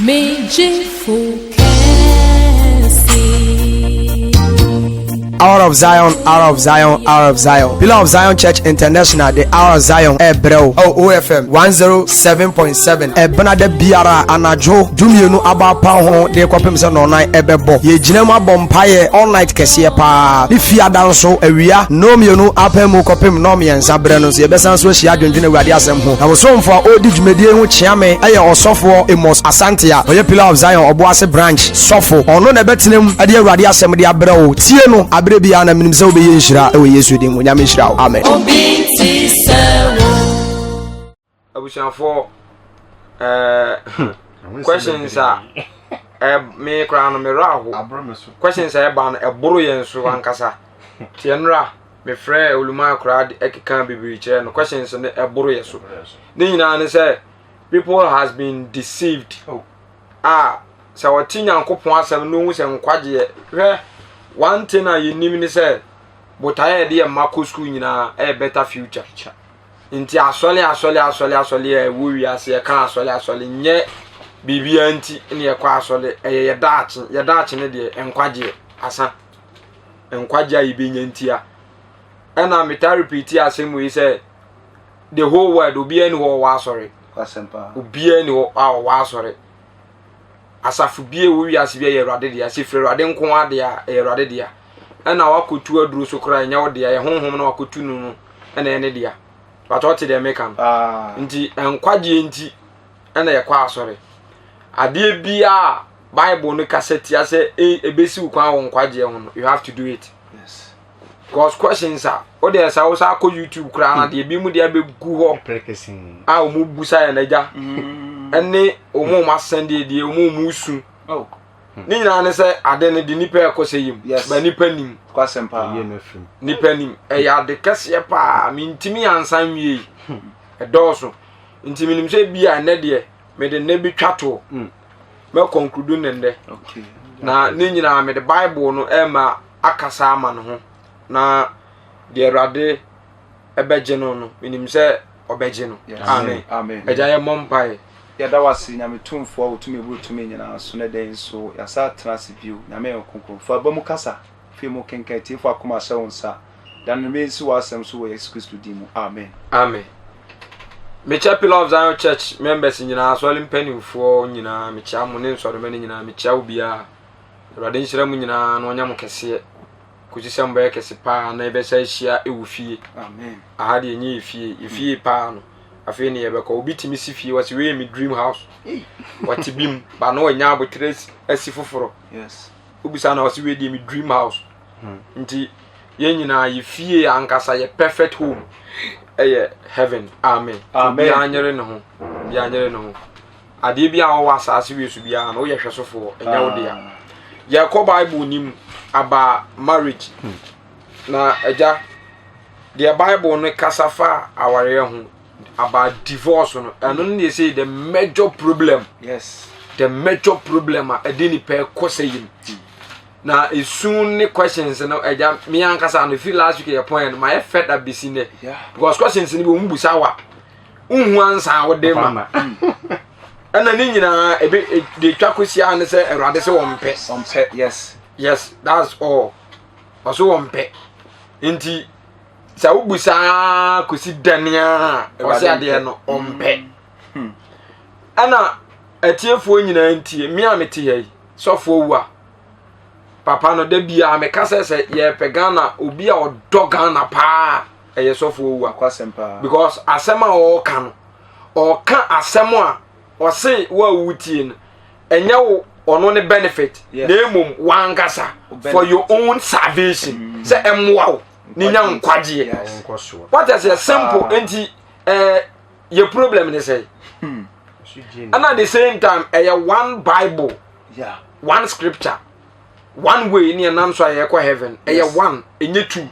Mejefo kɛse. Hour of Zion, Hour of Zion, Hour of Zion. Pillar of Zion Church International, the Hour of Zion, ɛbrɛ wo. Oh, OFM 107.7. Ɛbena da biara anadwo 12 aba apa ho de kɔpem sɛ nɔnan ɛbɛbɔ. Yɛgyina mu abɔ mpaeɛ all night kɛseɛ paa. Ne fiada nso awia 2 apɛ mu kɔpem 3 berɛ no nso yɛbɛsan so ahyia adwendwene Awurade asɛm ho. Na bosomfo a ɔredi dwumadie ho kyea me ɛyɛ ɔsɔfoɔ Amos Asante a ɔyɛ Pillar of Zion Ɔboase branch sɔfo. Ɔno na ɛbɛtena mu de Awurade asɛm de abrɛ wo. Tie no aberɛ biara na menim sɛ wobɛyɛ nhyira ɛwɔ Yesu din mu. Nyame nhyira wo. Amen. Obi nti sɛ wo. Abusuafoɔ, questions a me koraa no merɛ aho. Questions a ɛba no ɛboro yɛn so ankasa. Nti ɛnora mefrɛ Oluma koraa de ɛkeka bebree kyerɛ no. Questions no ɛboro yɛ so. Ne nyinaa ne sɛ people has been deceived. Oh. A sɛ ɔte Nyankopɔn asɛm no hu sɛ nkwagyeɛ. Hwɛ, one thing a yɛnim ne sɛ botaeɛ a yɛde yɛn mma kɔ school nyinaa ɛyɛ better future. Nti asɔle asɔle asɔle asɔle a ɛwɔ wiase, yɛka asɔle asɔle nyɛ biribiara nti ne yɛkɔ asɔle, ɛyɛ yɛ daakye. Yɛ daakye ne deɛ nkwagyeɛ asa, nkwagyeɛ a yɛbɛnya ntia. Ɛna meta repeat asɛm wei sɛ the whole world obiara ni hɔ ɔwɔ asɔre, obiara ni hɔ a ɔwɔ asɔre. Asafo bie wɔ wiase bi ɛyɛ Awurade dea. Sɛ firi Awurade nko adeɛ a ɛyɛ Awurade dea. Ɛna wakɔtu aduro so koraa ɛnyɛ wo dea, ɛyɛ honhom na wakɔtu no ɛna ɛne dea. But ɔte deɛ meka no. Nti nkwagyeɛ nti ɛna yɛkɔ asɔre. Adeɛ biara Bible no kasa tia sɛ ebesi wo kwan wɔ nkwagyeɛ ho no, you have to do it. Yes. Because questions a wode ɛsɛ wo sa akɔ YouTube koraa na deɛ bi mu deɛ abɛgu hɔ a wɔn busa yɛn agya ɛne wɔn asɛn deɛ deɛ wɔn su. Oh. Ne nyinaa ne sɛ ade no de nipa ɛkɔ sɛ yim. Yes. Ba nipa nim. Kwasɛm paa. Nipa nim. Ɛyɛ ade kɛseɛ paa. Mintimi ansa nwie yi. Ɛdɔɔso. Nti minim sɛ bi a ɛnɛ deɛ mede nnɛ bi twa toɔ. Mɛ conclude ne nnɛ. Okay. Na ne nyinaa mede Bible no ɛma akasa ama ne ho. Na deɛ Awurade ɛbɛgye no, minim sɛ ɔbɛgye no. Yes. Amen. Amen. Agya, yɛ mmɔ mpaeɛ. Yɛda wase Nyame tumfoɔ a wotumi boro tumi nyinaa so ne dɛn so yɛasa atena ase bio. Nyame yɛ kronkron. Fa aba mu kasa. Fei mu kenkan atiefo akoma ahyɛ wo nsa. Da no nsi w'asɛm so wɔ Yesu Kristo din mu. Amen. Amen. Mekyɛ Pillar of Zion Church members nyinaa, asɔre mpanimfoɔ nyinaa, mekyia mo ne nsɔrema no nyinaa, mekyia wo biara. Awurade nhyira mu nyinaa na ɔnyɛ mo kɛseɛ. Kɔsi sɛ mobɛyɛ kɛse paa na yɛbɛsa ahyia ɛwɔ fie. Amen. Aha deɛ ɛnyɛ yɛ fie, yɛ fie paa no. Afei ne yɛbɛkɔ. Obi tumi si fie, wɔsi wei yɛ me dream house. Wɔte bi mu, ba na wɔnya abotire asi foforɔ. Yes. Wobisa na wɔsi wei deɛ me dream house. Nti yɛn nyinaa yɛ fie ankasa, yɛ perfect home ɛyɛ heaven. Amen. Amen. Obiara nyere ne ho, obiara nyere ne ho. Adeɛ bi a wɔwɔ asase wei so biara no, woyɛ hwɛsofoɔ, ɛnyɛ wo dea. Yɛkɔ Bible nim aba marriage. Na agya, deɛ Bible no kasa fa awareɛ ho about divorce no, ɛno no deɛ sɛ the major problem. Yes. The major problem a ɛde nipa ɛkɔ sɛ yim. Na esu ne questions no, agya, me ankasa no firi last week yɛ point no ma yɛ fed up besi nɛ. Because questions no bi wɔn busa wa nhu ansa a wɔde ma. Ɛna ne nyinaa ebe de twa kosi a ne sɛ Awurade sɛ wɔn pɛ. Ɔmpɛ. Yes. Yes, that's all. Ɔso wɔn pɛ. Nti sɛ wobusa kosi dania ɔsɛ adeɛ no ɔmpɛ. Ɛna atiefoɔ nyinaa ntie me a mete ha yi, sɔfoɔ wu a papa no da biara meka sɛ yɛpɛ Ghana obi a ɔdɔ Ghana paa ɛyɛ sɔfoɔ wu a. Kwasɛm paa. Because asɛm a ɔɔka no, ɔɔka asɛm a ɔse wo a wotie no ɛnyɛ wo ɔno ne benefit. Yes. Na mmom wankasa Wo for your own salvation, sɛ ɛmmoa wo ne nya nkwagyeɛ. Yes. What is a simple Ah. nti yɛ problem ne sɛ ɛna the same time ɛyɛ one Bible, one scripture, one way ne ɛnam so a yɛkɔ heaven. Ɛyɛ one, ɛnyɛ two.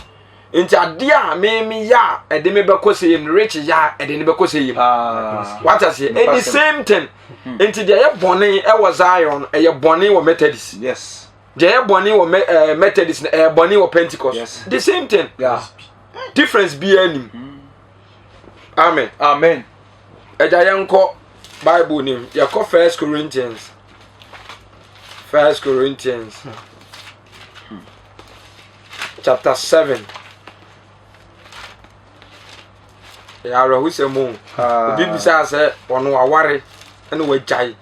Nti adeɛ a me me yɛ a ɛde me bɛkɔ sɛ yam no, rich yɛ a ɛde ne bɛkɔ sɛ yam. Ah. What I say, ɛyɛ the same thing. Nti deɛ ɛyɛ bɔne ɛwɔ Zion ɛyɛ bɔne wɔ Methodist. Yes. Deɛ ɛyɛ bɔne wɔ Methodist no ɛyɛ bɔne wɔ Pentecost. Yes. The same thing. Difference biara nim. Amen. Amen. Ɛgya, yɛnkɔ Bible nim. Yɛkɔ First Corinthians. First Corinthians chapter 7. Ɛyɛ awerɛhosɛm o. Ah. Obi bisaa sɛ ɔno waware ɛna wagyae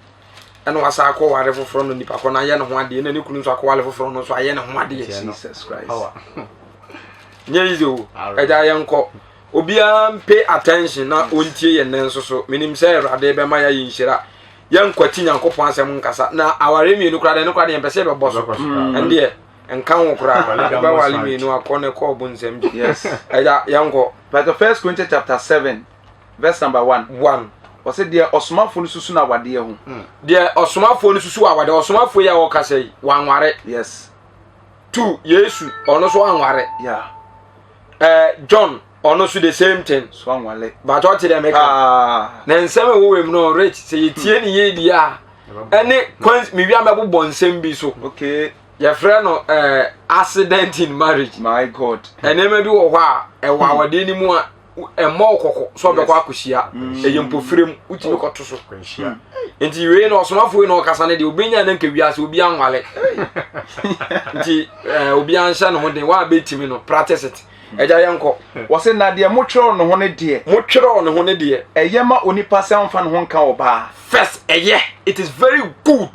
ɛna wasa akɔware foforɔ no nipa kɔ no ayɛ ne ho adeɛ na ne kunu nso akɔware foforɔ no nso ayɛ ne ho adeɛ. Jesus Christ. Nyɛ easy o. Ɛgya yɛn kɔ. Obiara pay attention na ɔntie yɛn nan nso so. Menim sɛ Awurade bɛma yɛayɛ nhyira. Yɛnkwati Nyankopɔn asɛm nkasa. Na aware mmienu koraa deɛ ɛno koraa deɛ yɛmpɛ sɛ yɛbɛbɔ so. Ɛndeɛ nka ho koraa. Wobɛwale mmienu akɔ ne kɔ ɔbo nsɛm gye. Yes. Ɛgya yɛnkɔ. But First Corinthians chapter 7 verse number 1. 1. Ɔsɛ deɛ ɔsomafoɔ no susu no awadeɛ ho. Deɛ ɔsomafoɔ no susu awadeɛ. Ɔsomafoɔ yi a ɔkasa yi, wanware. Yes. 2. Yesu, ɔno nso anware. Yeah. John, ɔno nso the same thing. So anwale. But ɔte deɛ meka. Ah. Na nsɛm a ɛwɔ wɔ mu no, Rich, sɛ yɛtie ne yie deɛ a, ɛne kwan mewia mɛbobɔ nsɛm bi so. Okay. Yɛfrɛ no accident in marriage. My God. Nneɛma bi wɔ hɔ a ɛwɔ awadeɛ no mu a ɛmmɔ wo kɔkɔ sɛ ɔbɛkɔ akɔhyia. Ɛyɛ mpofirem, wotumi kɔto so. Nti wei na ɔsomafoɔ yi na ɔkasa no deɛ obɛnya ne nka wiase obi anwale. Nti obi anhyɛ ne ho den, wa bɛtumi no, practice it. Ɛgya yɛnkɔ. Wɔse na deɛ motwerɛ ne ho ne deɛ. Motwerɛ ne ho ne deɛ. Ɛyɛ ma onipa sɛ ɔmfa ne ho nka ɔbaa. First, ɛyɛ. It is very good.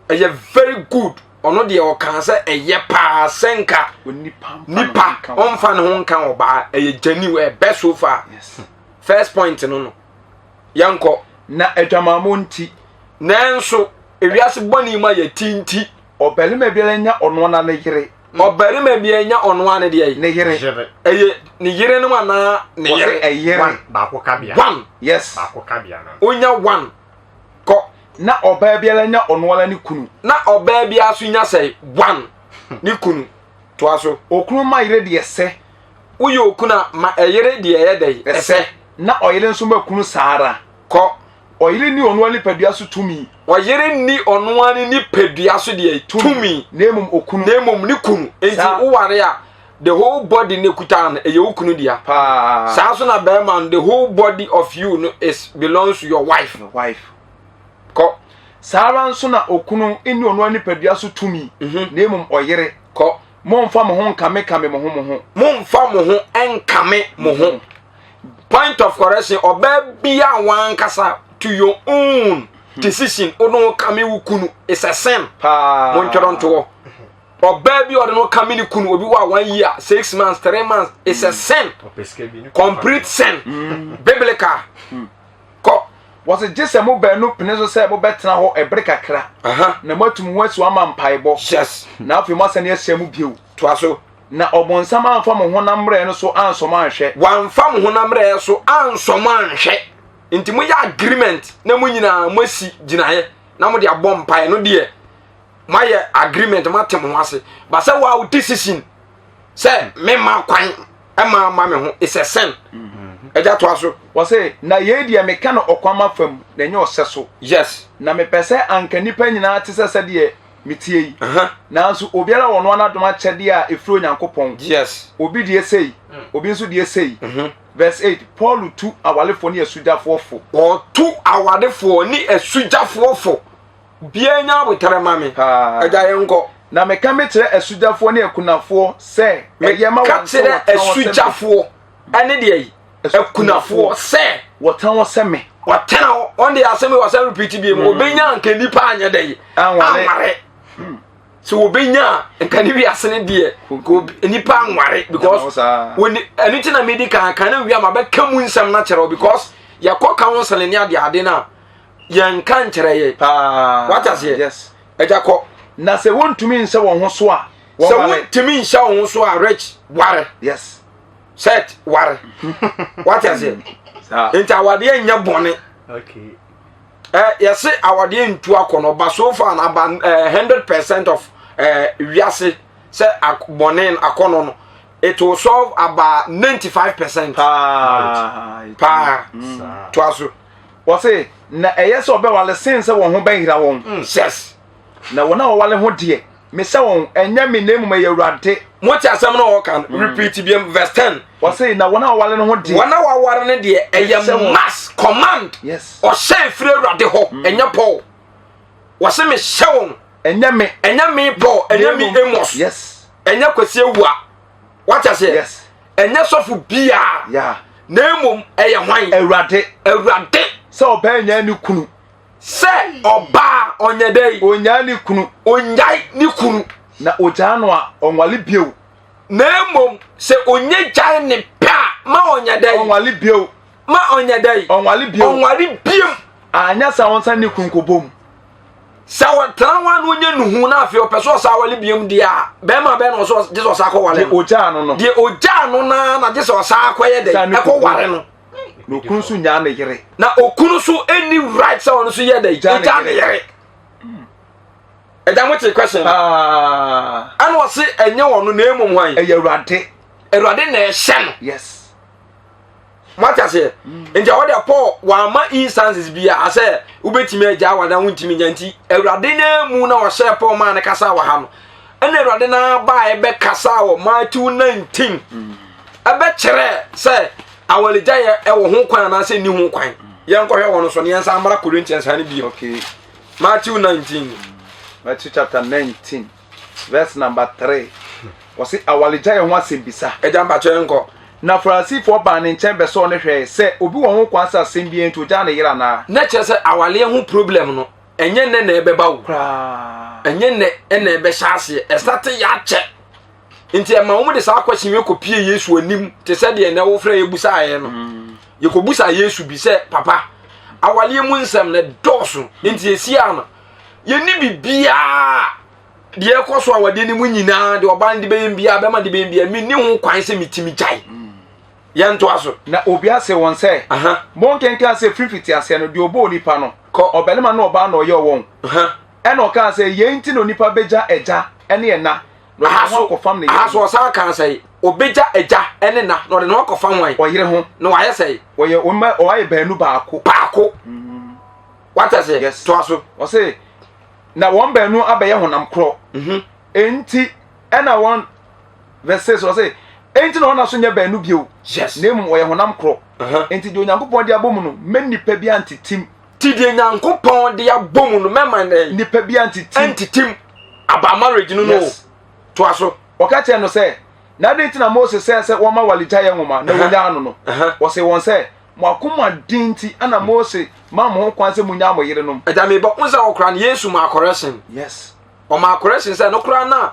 Ɛyɛ very good. Ɔno deɛ ɔkaa sɛ ɛyɛ paa sɛ nka nipa ɔmfa ne ho nka ɔbaa. Ɛyɛ genuine, ɛbɛ so far. Yes. First point no. Yɛnkɔ. Na adwamammɔ nti. Nanso ewiase bɔne mu a yɛti nti. Ɔbarima biara nya ɔno ara ne yere. Ɔbarima biara nya ɔno ara ne deɛ. Ne yere. Ɛyɛ ne yere no anaa ne yere. Ɛyere. Baako kabea. 1. Yes. Baako kabea no. Onya 1. Kɔ. Na ɔbaa biara nya ɔno ara ne kunu. Na ɔbaa biara so nya sɛ 1 ne kunu. Toa so. Okunu ma yere deɛ sɛ. Woyɛ okunu a ma ɛyere deɛ ɛyɛ dɛ ɛsɛ. Na ɔyere nso ma kunu saa ara. Kɔ. Ɔyere ni ɔno ara nipadua so tumi. Ɔyere ni ɔno ara ne nipadua so deɛ tumi. Na emom okunu. Na emom ne kunu. Enti woware a the whole body ne kuta no ɛyɛ wo kunu dea. Paa. Saa so na bɛrima no the whole body of you no is belongs to your wife. Your wife. Kɔ. Saa ara nso na okunu ni ɔno ara nipadua so tumi. Na emom ɔyere. Kɔ. Momfa mo ho nkame kame mo ho mo ho. Momfa mo ho nkame mo ho. Point of correction, ɔbaa bia wankasa to your own decision, ono kame wo kunu is a sin. Paa. Montwerɛ ntoɔ. Ɔbaa bi ɔde no kame ne kunu, obi wɔ 1 year, 6 months, 3 months, is a sin. Complete sin. Biblical. Kɔ. Wɔse gye sɛ mo baanu pene so sɛ mobɛtena hɔ ɛbere kakra. Na moatu mo ho asi hɔ ama mpaebɔ. Yes. Na afei moasane ahyia mu bio. Toa so. Na ɔbonsam amfa mo honam mmerɛ no so ansɔ mo anhwɛ. Wamfa mo honam mmerɛ so ansɔ mo anhwɛ. Nti moyɛ agreement na mo nyinaa moasi gyinaeɛ na mode abɔ mpaeɛ no deɛ moayɛ agreement moate mo ho ase. Ba sɛ wo decision sɛ mema kwan ɛma ma me ho is a sin. Ɛgya toa so. Wɔse na yei deɛ meka no ɔkwan ma fam na ɛnyɛ ɔsɛ so. Yes. Na mepɛ sɛ anka nnipa nyinaa te sɛ sɛdeɛ metie yi. Nanso obiara wɔ ɔno ara n'adom akyɛdeɛ a ɛfiri Onyankopɔn. Yes. Obi deɛ sei, obi nso deɛ sei. Verse 8, Paul tu awarefoɔ ne asugyafoɔ fo. Ɔtu awarefoɔ ne asugyafoɔ fo. Biara nya abotarɛ ma me. Agya yɛn kɔ. Na meka mekyerɛ asugyafoɔ ne akunafoɔ sɛ ɛyɛ ma wɔn sɛ wɔtena hɔ sɛ me. Asugyafoɔ ɛne deɛ yi akunafoɔ sɛ wɔtena hɔ sɛ me. Wɔtena hɔ wɔn deɛ asɛm yi wɔsɛ repeat bi mu obenya nka nipa anyɛ dɛ yi anware sɛ obenya nka ne wiase ne deɛ nka nipa anware because wɔn ɛno ti na mi di kan kan na wia ma bɛka mu nsɛm na kyerɛw because yɛkɔ counseling ne ade ade na yɛnka nkyerɛ yɛ wate aseɛ yes ɛgya kɔ. Na sɛ wontumi nhyɛ wɔn ho so a sɛ wontumi nhyɛ wɔn ho so a rich ware. Yes. Set ware. Wate aseɛ nti awadeɛ nyɛ bɔne. Okay. Yɛse awadeɛ ntu akɔ no ba so far na aba 100% of wiase sɛ bɔne akɔnɔ no it will solve about 95%. Paa. Paa. Toa so. Wɔse na ɛyɛ sɛ ɔbɛwale sen sɛ wɔn ho bɛyera wɔn. Yes. Na wɔn a wɔwale ho deɛ, mesɛ wɔn, ɛnyɛ me na mmom ɛyɛ Awurade. Mote asɛm no ɔka no, repeat biam, verse 10. Wɔse na wɔn a wɔwale no ho deɛ. Wɔn a wɔaware no deɛ, ɛyɛ mass command. Yes. Ɔhyɛ firi Awurade hɔ, ɛnyɛ Paul. Wɔse mehyɛ wɔn. Ɛnyɛ me. Ɛnyɛ me Paul, ɛnyɛ me Amos. Yes. Ɛnyɛ Kwasi Awua. Wate aseɛ? Yes. Ɛnyɛ sɔfo biara. Yeah. Na mmom ɛyɛ hwan? Awurade. Awurade. Sɛ ɔbaa nyaa ne kunu. Sɛ ɔbaa ɔnyɛ dɛ. Onyaa ne kunu. Onyae ne kunu. Na ogyaa no a ɔnwale bio. Na mmom sɛ onye gyae ne pɛ a ma ɔnyɛ dɛ. Ɔnwale bio. Ma ɔnyɛ dɛ. Ɔnwale bio. Ɔnwale biom. Anyɛ saa ɔnsan ne kunu nkɔbɔ mu. Sɛ ɔtena hɔ a na ɔnya nuhu na afei ɔpɛ sɛ ɔsa awale biom deɛ a, bɛrima bɛn na ɔsɛ gye sɛ ɔsa akɔwale no? Deɛ ɔgyaa no no. Deɛ ɔgyaa no naa na gye sɛ ɔsa akɔyɛ dɛ ɛkɔware no. Na okunu nso nyaa ne yere. Na okunu nso ɛni right sɛ ɔno nso yɛ dɛ ɛgyaa ne yere. Ɛgya mo te question. Ɛna ɔse ɛnyɛ ɔno na emom hwan? Ɛyɛ Awurade. Awurade na ɛhyɛ no. Yes. Moate aseɛ? Nti ɛhɔ deɛ Paul wamma instances bi a sɛ wobɛtumi agya awa na wontumi nya nti Awurade no mu na ɔhyɛɛ Paul maa no kasa wɔ ha no ɛna Awurade no baeɛ bɛkasa wɔ Matthew 19 ɛbɛkyerɛ sɛ awaregyaeɛ ɛwɔ ho kwan anaasɛ nni ho kwan. Yɛnkɔhwɛ wɔn so ne yɛnsan mmra Corinthians ha no bio. Okay. Matthew 19. Matthew chapter 19. Verse number 3. Wɔse awaregyaeɛ ho asɛmbisa. Agya mpakyɛ yɛnkɔ. Na Farisifoɔ baa ne nkyɛn bɛsɔɔ no hwɛe sɛ obi wɔ ho kwan sɛ asɛm biara nti ogyaa ne yere anaa. Na kyerɛ sɛ awaleɛ ho problem no ɛnyɛ nnɛ na ɛbɛba o. Koraa. Ɛnyɛ nnɛ na ɛbɛhyɛ aseɛ. Ɛsate yɛ akyɛ. Nti ɛma wɔn de saa question wei kɔpie Yesu anim te sɛ deɛ nnɛ wofrɛ yɛbusaeɛ no. Yɛkɔbusa Yesu bi sɛ papa awaleɛ mu nsɛm no dɔɔso nti ɛsi ano. Yɛnni biribiara deɛ ɛkɔ so awadeɛ no mu nyinaa deɛ ɔbaa no de bɛyɛ biara bɛma de bɛyɛ biara menni ho kwan sɛ metumi gyae. Yɛntoa so. Na obia see wɔn sɛ, Monkenkan sɛ firi mfitiaseɛ no, deɛ ɔbɔɔ onipa no, ɔbarima ne ɔbaa na ɔyɛɛ wɔn. Ɛnna ɔkaa sɛ, Yei nti na onipa bɛgya agya ne ɛna, na ɔde ne ho akɔfam ne yere ho. Aha so ɔsan kaa sɛ, ɔbɛgya agya ne na, na ɔde ne ho akɔfam hwan? Ɔyere ho. Na wayɛ sɛ? Wɔyɛ wɔn wɔayɛ baanu baako. Baako. Wate aseɛ? Yes. Toa so. Ɔse, na wɔn baanu abɛyɛ honam korɔ. Mhm. Enti, ɛna wɔn, verse 6, ɔse, enti na wɔn aso nyɛ baanu bio. Yes. Na mmom wɔyɛ honam korɔ. Uh-huh. Enti deɛ Onyankopɔn de abɔ mu no, mɛ nnipa bi antetim. Ti deɛ Nyankopɔn de abɔ mu no, mɛma ne. Nnipa bi antetim. Antetim. About marriage no no. Yes. Toa so. Ɔka kyerɛ no sɛ, na adɛn nti na Mose sɛ sɛ wɔma waregyaeɛ nwoma na wɔnyaa no no? Ɔse wɔn sɛ, Mo akoma den nti ana Mose maa mo ho kwan sɛ munyaa mo yerenom. Agya mebɔ wo sɛ ɔkora no Yesu maa correction. Yes. Ɔmaa correction sɛ no koraa na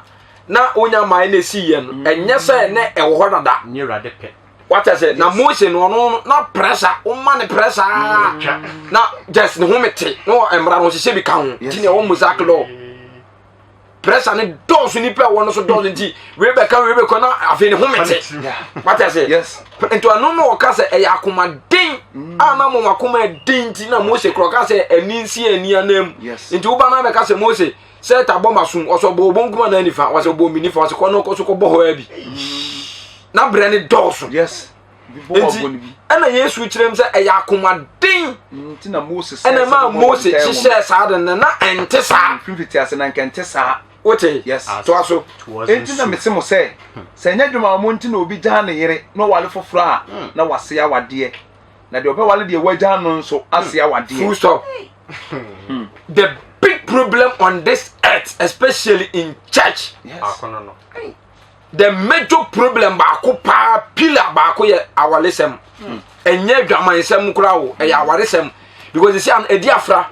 na onya mae na esi yɛ no. Ɛnyɛ sɛ na ɛwɔ hɔ dada. Nyɛ Awurade pɛ. Wate sɛ na Mose no ɔno na pressure woma ne pressure na just ne ho mete na mmara no hyehyɛ bi ka ho. Ti na ɛwɔ Mosaic law. Pressure ne dɔɔso nipa ɛwɔ no so dɔɔso nti wei bɛka wei bɛkɔ na afei ne ho mete. Wate ase? Yes. Nti ɔno na ɔka sɛ ɛyɛ akomaden mm. a na mo akoma den nti na Mose korɔ ɔka sɛ ani nsi ani anam. Yes. Nti woba na bɛka sɛ Mose sɛ ta bɔ masom ɔsɛ ɔbɔ obonkum anaa nifa ɔsɛ ɔbɔ mi nifa ɔsɛ kɔ no kɔ so kɔbɔ hɔ abi. Na brɛ ne dɔɔso. Yes. Nti ɛna Yesu kyerɛ mu sɛ ɛyɛ akomaden. Nti na Mose ɛna maa Mose hyehyɛɛ saa de no na ɛnte saa. Mfimfiti ase na nka ɛnte saa. Wote? Yes. Toa so. Enti na mese mo sɛ, sɛ ɛnyɛ dwuma mo nti na obi gyaa ne yere na ɔware foforɔ a, hmm. na wase awadeɛ. Na deɛ ɔbɛware deɛ wagyaa no nso ase hmm. awadeɛ. Full stop. Hmm. The big problem on this earth, especially in church. Yes. The major problem baako paa pillar baako yɛ awaresɛm. Ɛnyɛ adwamansɛm koraa o, ɛyɛ awaresɛm. Because esi ano edi afra.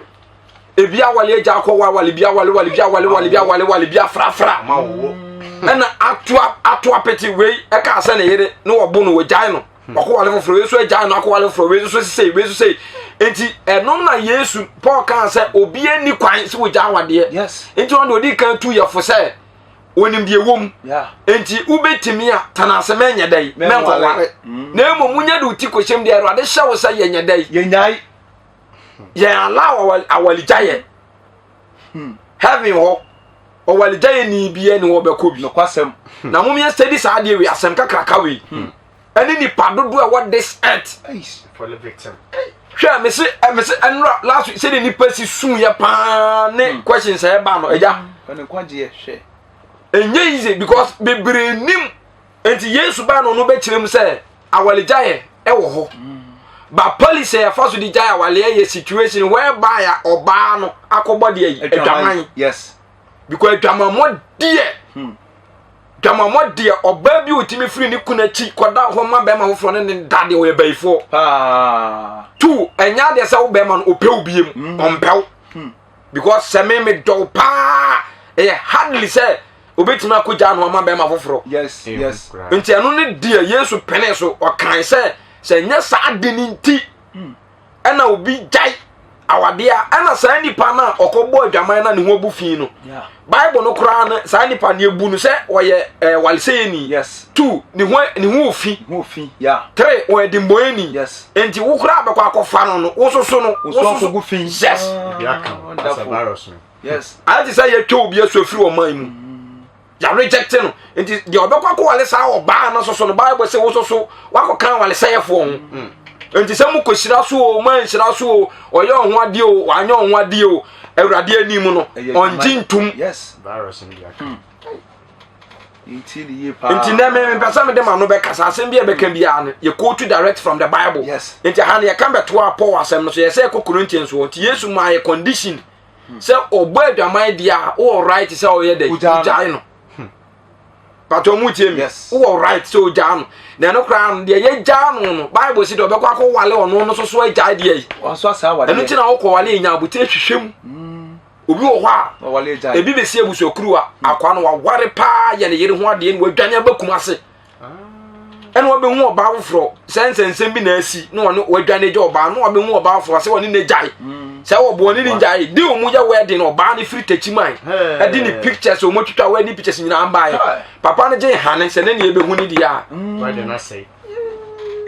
Ebi awale agya akɔ wale bi awale wale bi awale wale bi awale wale bi afrafra. Ɛna ato ato apete wei ɛka sɛ ne yere ne wɔbo no wɔgyae no. Ɔkɔ wale foforɔ wei nso agyae no akɔ wale foforɔ wei nso sisei wei nso sei. Nti ɛno na Yesu Paul kaa sɛ obi ani kwan sɛ wɔgya awadeɛ. Nti ɔno de odi kan tu yɛfo sɛ onim deɛ ɛwɔ mu nti wobɛtumi a tena ase mɛnyɛ dɛ mɛnkɔware mm. na mmom wonya de wo ti kɔhyɛm deɛ awurade hyɛ wo sɛ yɛnyɛ dɛ yɛnyae yɛn ala awaregyaeɛ hmm. heaven hɔ ɔwaregyaeɛ ni bi ɛne hɔ bɛkɔ bi nokwasɛm na mom yɛ study saa adeɛ wei asɛm kakraka wei hmm. ɛne nipa dodoɔ ɛwɔ this earth hwɛ mese mese ɛnora last week sɛdeɛ nipa si sun yɛ paa ne hmm. questions a ɛba no ɛgya ɛnyɛ easy because bebree nim nti yesu baa no no bɛkyerɛ mu sɛ awaregyaeɛ ɛwɔ hɔ hmm. But policy a yɛfa so de gyae awaleɛ yɛ situation whereby a ɔbaa no akɔbɔ deɛ yi adwaman. Yes. Because adwamammɔ deɛ hmm. dwamammɔ deɛ ɔbaa bi otumi firi ne kunu akyi kɔda hɔ ma bɛrima foforɔ ne ne da deɛ ɔyɛ bayifoɔ. Paa. Two ɛnyɛ adeɛ sɛ wo bɛrima no ɔpɛ wo biem hmm. ɔmpɛ wo. Hmm. Because sɛ me me dɔw paa ɛyɛ hardly sɛ obetumi akɔgya no ama bɛrima foforɔ. Yes yes. Nti ɛno ne deɛ Yesu pene so ɔkan sɛ sɛ nyɛ saa de no nti ɛna obi gyae awadeɛ a ɛna saa nipa no a ɔkɔbɔ adwaman na ne ho abu fi no bible no koraa no saa nipa no ebu no sɛ ɔyɛ ɛɛ walisɛyɛni yes two ne ho ne ho ofi ho fi yeah three ɔyɛ dimbɔyɛni yes nti wo koraa bɛkɔ akɔfa no no wososo no wososo gu fi yes yes ayɛ te sɛ yɛtwa obi asu afiri ɔman mu. Mm. Yɛ reject no nti deɛ ɔbɛkɔ akɔwale saa ɔbaa no soso no bible sɛ wo soso wakɔka awalesɛefoɔ ho mm. nti sɛ mokɔhyira so o manhyira so o ɔyɛ ɔho adeɛ o wanyɛ ɔho adeɛ o awurade anim no ɔngye ntom hmm. nti nɛ me mepɛ sɛ mede ma no bɛkasa asɛm bi a ɛbɛka biara no yɛ quote direct from the bible nti ha no yɛka bɛtoa paul asɛm no so yɛ sɛ ɛkɔ corinthians wɔ nti yesu maa yɛ condition sɛ ɔbɔ adwaman deɛ a wowɔ right sɛ ɔyɛ dɛ wogyae no patɔ mu tie mi wowɔ right sɛ ogyaa no na ɛno koraa no deɛ yɛgyaa no no bible si deɛ ɔbɛkɔ akɔ wale ɔno no soso agyae deɛ yi ɛno nti na wokɔ wale ɛnya abotire hwehwɛ mu mm. obi wɔ hɔ a ebi bɛsi abusuakuru a akoa no waware paa yɛ ne yere ho adeɛ no wadwane aba kum ase ɛna wabɛhu ɔbaa foforɔ sɛ nsɛnsɛm bi na asi na ɔne wadwane agya ɔbaa na wabɛhu ɔbaa foforɔ sɛ ɔne ne gyae mm. sɛ wɔbɔ ɔne ne gyae de ɔmu yɛ wedding ɔbaa no firi takyi man ɛde ne pictures ɔmu twitwa wedding pictures nyinaa mbaeɛ papa no gye hane sɛ ne ne ɛbɛhu ne deɛ a mm.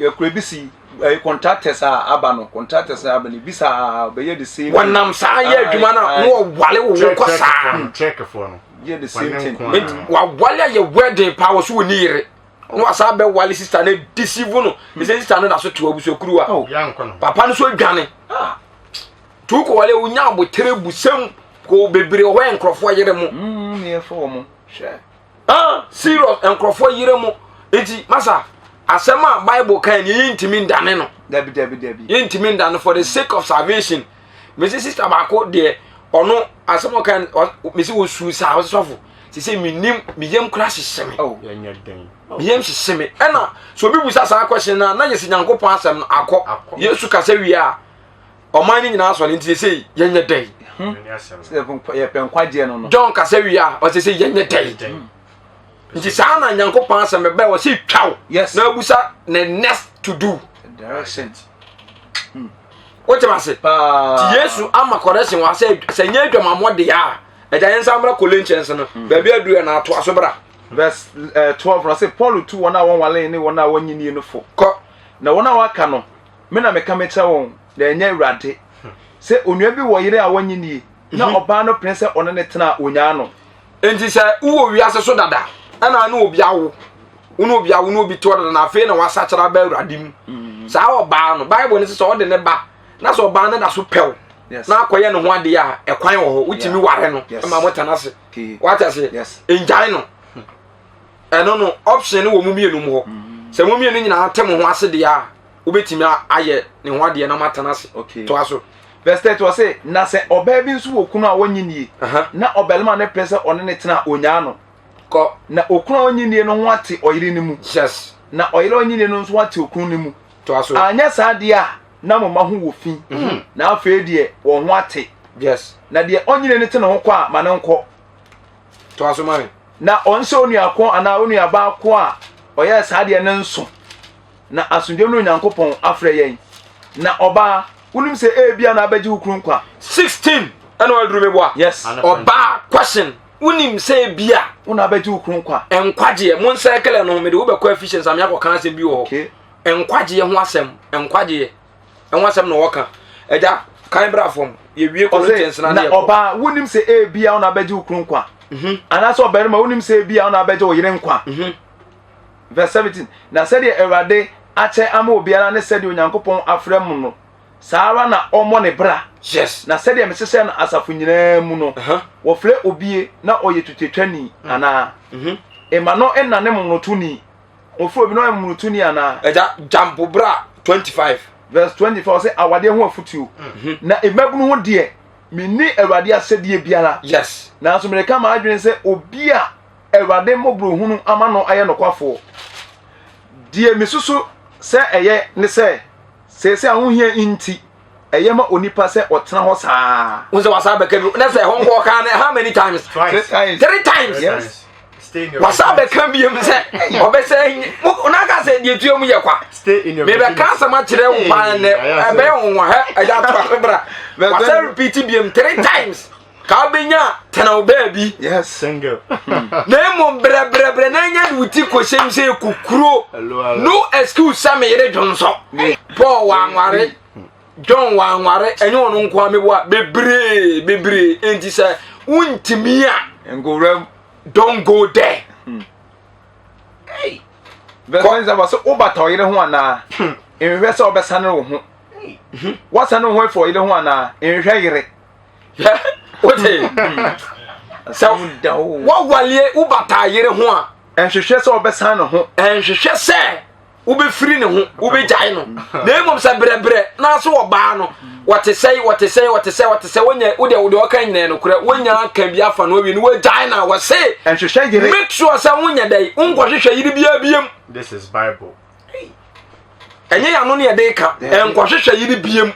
yɛkura bi si eh, contractors a aba no contractors a aba no bi saa bɛyɛ the same wɔnam saa yɛ adwuma no na wɔwale wo kɔ saa yɛ the same thing wawale ayɛ wedding paa wɔ so wɔ ne yere na wasa bɛwale sista no deceive no ne sɛ sista no da so te abusuakuru a oh. papa no so adwane ah. tu kɔ wale wonya abotere busɛm kɔ bebree wɔ hɔ yɛ nkurɔfoɔ yere mo mm, ah, serious nkurɔfoɔ yere mo nti masa asɛm a bible kan ni yɛntumi ndane no yɛntumi ndane for the sake of salvation mesi sista baako deɛ ɔno asɛm ɔka mesi wɔsu saa ɔsɛ sɔfo sese menim meyam kora hyehye me oh. meyam hyehye me ɛna sɛ obi busa saa question no a na yɛsɛ nyankopɔn asɛm no akɔ yesu kasa wie a ɔman no nyinaa sɔre nti sɛ yɛnyɛ dɛn hmm. john kasa wie a ɔsɛ sɛ yɛnyɛ dɛn nti saa na nyankopɔn asɛm bɛbɛ wɔ sɛ twa wo na abusa ne next to do hmm. wotem ase nti yesu ama correction wɔ sɛ sɛ nyɛ adwamammɔ deɛ a agya yɛn nsa mmra Corinthians no hmm. baabi aduru yɛ na atoa so bra verse 12 eh, na sɛ Paul tu wɔn a wɔnwale ne wɔn a wɔnyini no fo kɔ na wɔn a wɔaka no me na meka mekyerɛ wɔn na ɛnyɛ awurade hmm. sɛ onua bi wɔ yere a wɔnyini na mhm. ɔbaa no pene sɛ ɔne ne tena onyaa no Enti sɛ wowɔ wiase so dada ɛna ne obi awo wo ne obi awo ne obi toɔ dada na afei na wasakyera ba awurade mu mm. saa ɔbaa no bible no sɛ sɛ ɔde ne ba na sɛ ɔbaa no da so pɛw na akɔyɛ ne ho adeɛ a ɛkwan wɔ hɔ wotumi ware no ma motena ase wate ase ngyae no ɛno no option no wɔ mu mmienu mu hɔ mm. sɛ mo mmienu nyinaa te mo ho ase deɛ a wobɛtumi ayɛ ne ho adeɛ na moatena ase toa so Verse 30 ɔse, na sɛ ɔbaa bi nso wɔ kunu a ɔnnye nnie, na ɔbarima no pɛ sɛ ɔne no tena a, ɔnyaa no. Kɔ. Na okunu a ɔnnye nnie no ho ate ɔyere no mu. Yes. Na ɔyere a ɔnnye nnie no nso ho ate okunu no mu. Toa so. Anyɛ saa deɛ a, na mo mma ho wɔ fi, mhm. na afei deɛ wɔn ho ate. Yes. Na deɛ ɔnnye nnie no te ne ho kɔ a, ma no nkɔ. Toa so ma me. Na ɔnsɛ onua ko anaa onuabaa ko a ɔyɛɛ saa deɛ no nso. Na asomdwoe no Onyankopɔn afrɛ yɛn. Na ɔbaa, wonim sɛ ebia na abɛgye wo kunu nkwa. 16 ɛna waduru me boa. Yes. Ɔbaa question wonim sɛ ebia. Wo na abɛgye wo kunu nkwa. Nkwagyeɛ mo nsɛkɛlɛ no mede wobɛkɔ Ephesians ame akɔka asɛm bi wɔ hɔ. Okay. Nkwagyeɛ ho asɛm nkwagyeɛ ɛho asɛm na wɔka agya kan bra fam yɛwie Corinthians na na ɔbaa wonim sɛ ebia wo na abɛgye wo kunu nkwa. Mhm. Anaasɛ ɔbarima wonim sɛ ebia wo na abɛgye wo yere nkwa. Mhm. Verse 17, Na sɛdeɛ Awurade akyɛ ama obiara ne sɛdeɛ Onyankopɔn afrɛ mo no, saa ara na ɔmmɔ ne bra. Yes. Na sɛdeɛ mehyehyɛɛ no asafo nyinaa mu no, uh -huh. wɔfrɛ obie na ɔyɛ tutetwani mm. anaa? Mm -hmm. Mma no nnane momonotoni. Wɔfrɛ obi na ɔyɛ momonotoni anaa? Ɛgya, jampo bra 25. Verse 24 ɔsɛ awadeɛ ho afotuo. Mhm. Na mmabunu ho deɛ menni Awurade asɛdeɛ biara. Yes. Nanso mereka m'adwene sɛ obi a Awurade mmɔborɔhunu ama no ayɛ nokwafoɔ. Deɛ mesusu sɛ ɛyɛ ne sɛ seesei ahohia nti ɛyɛ ma onipa sɛ ɔtena hɔ saa. N sɛ wasa bɛka bi na sɛ ɛhɔ nkɔ ɔka no how many times? Twice. Three times. Yes. Wasa bɛka biom sɛ ɔbɛsɛ n'aka sɛ deɛ tua mu yɛ kwa. Mebɛka asɛm akyerɛ wo paa nnɛ ɛbɛyɛ wo nwa hɛ ɛgya to ase bra. Wasa repeat biom three times. Ka wobɛnya tena wo baabi. Yes. Single. Na mmom brɛbrɛbrɛ na anya de wo ti kɔhyɛm sɛ kukuro. No excuse sɛ meyere dwonsɔ. Paul wanware. John wanware ɛnyɛ ɔno nko a meboa bebree bebree enti sɛ wontumi a nkowuram don't go there. Hmm. Hey. Verse 27 sɛ wobata ɔyere ho anaa hmm. nhwehwɛ sɛ wobɛsane wo ho hmm. woasane wo ho afiri ɔyere ho anaa nhwehwɛ yere wote sɛ woawaleɛ wobata yere ho a nhwehwɛ sɛ wobɛsane ne ho nhwehwɛ sɛ wobɛfiri ne ho wobɛgyae no na mmom sɛ brɛbrɛ na so ɔbaa no wɔte sɛe wɔte sɛe wɔte sɛe wɔte sɛ wonya wodeɛ wodeɛ ɔka nyinaa nokorɛ wonya aka bi afa no awie no wogyae na wɔse nhwehwɛ yere make sure sɛ wonyɛ dɛn wonkɔhwehwɛ yere biara biam this is bible ɛnyɛ yɛ ano ne yɛde ka nkɔhwehwɛ yere biam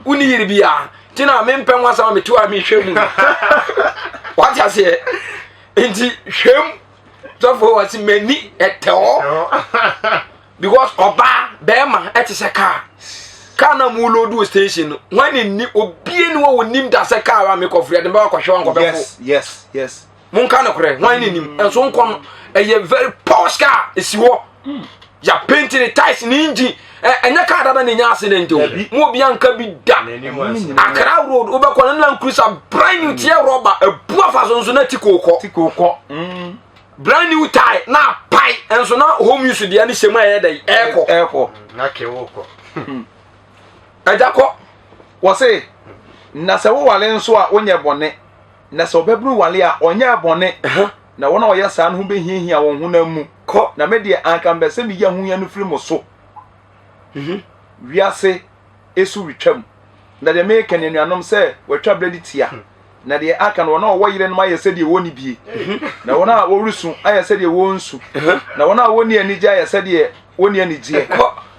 wonni yere biara nti na mempɛ ho asɛm a meto a mehwɛ mu wate aseɛ nti hwɛm sɔfo wɔ se m'ani ɛtɛ hɔ because ɔbaa bɛrima ɛte sɛ kaa kaa na mu load wɔ station no wɔn ani ni obie ni wɔ wɔ nim da sɛ kaa wa mekɔ firi ɛde bɛ wakɔhwɛ wɔn kɔbɛfo yes yes yes mo nka no korɛ wɔn ani nim ɛnso nkɔ no ɛyɛ very posh car esi hɔ ya paint ne tiles ne engine ɛnyɛ kaa dada na enya accident o mo obi anka bi da Accra road wobɛkɔ no Land Cruiser brand new teɛ rɔba abu afa so nso na ti kookɔ ti kookɔ mm. brand new tie na apae nso na home use deɛ ne hyɛ mu a ɛyɛ dɛ ɛɛkɔ ɛɛkɔ na kewo kɔ ɛgya kɔ wɔse na sɛ wowale nso a wonyɛ bɔne na sɛ ɔbɛburu wale a ɔnyɛ bɔne na wɔn a wɔyɛ saa no ho bɛhiahia wɔn honam mu kɔ na me deɛ anka mpɛ sɛ meyi ahohia no firi mo so mhm. Wiase su retwam, na deɛ mereka ni, anuanom, sɛ wɔatwa berɛ de tia, hmm. na deɛ aka no, wɔn a wɔwɔ yerenom ayɛ sɛdeɛ wɔnni bie, mhm. na wɔn a wɔresu ayɛ sɛdeɛ wɔnsu, mhm. na wɔn a wɔnni anigye ayɛ sɛdeɛ wɔnni anigyeɛ,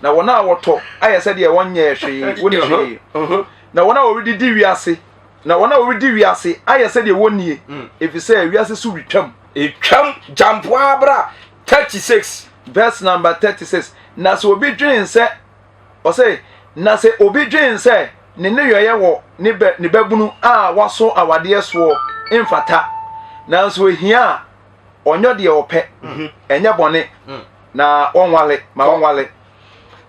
na wɔn a wɔtɔ ayɛ sɛdeɛ wɔnyɛ hwee, wɔnni hwee, mhm. na wɔn a wɔredidi wiase, na wɔn a wɔredi wiase ayɛ sɛdeɛ wɔnnie, mm. ɛfiri sɛ wiase so retwam. Etwam gyampoa bra 36. Verse number 36. Na sɛ obi dwen sɛ, ɔsɛ, na sɛ obi dwen sɛ ne nneyɔeɛ wɔ ne bɛ ne babunu a waso awadeɛ soɔ mfata, nanso ehia a, ɔnyɔ deɛ ɔpɛ, mhm. ɛnyɛ bɔne, mm. na ɔnwale, ma ɔnwale.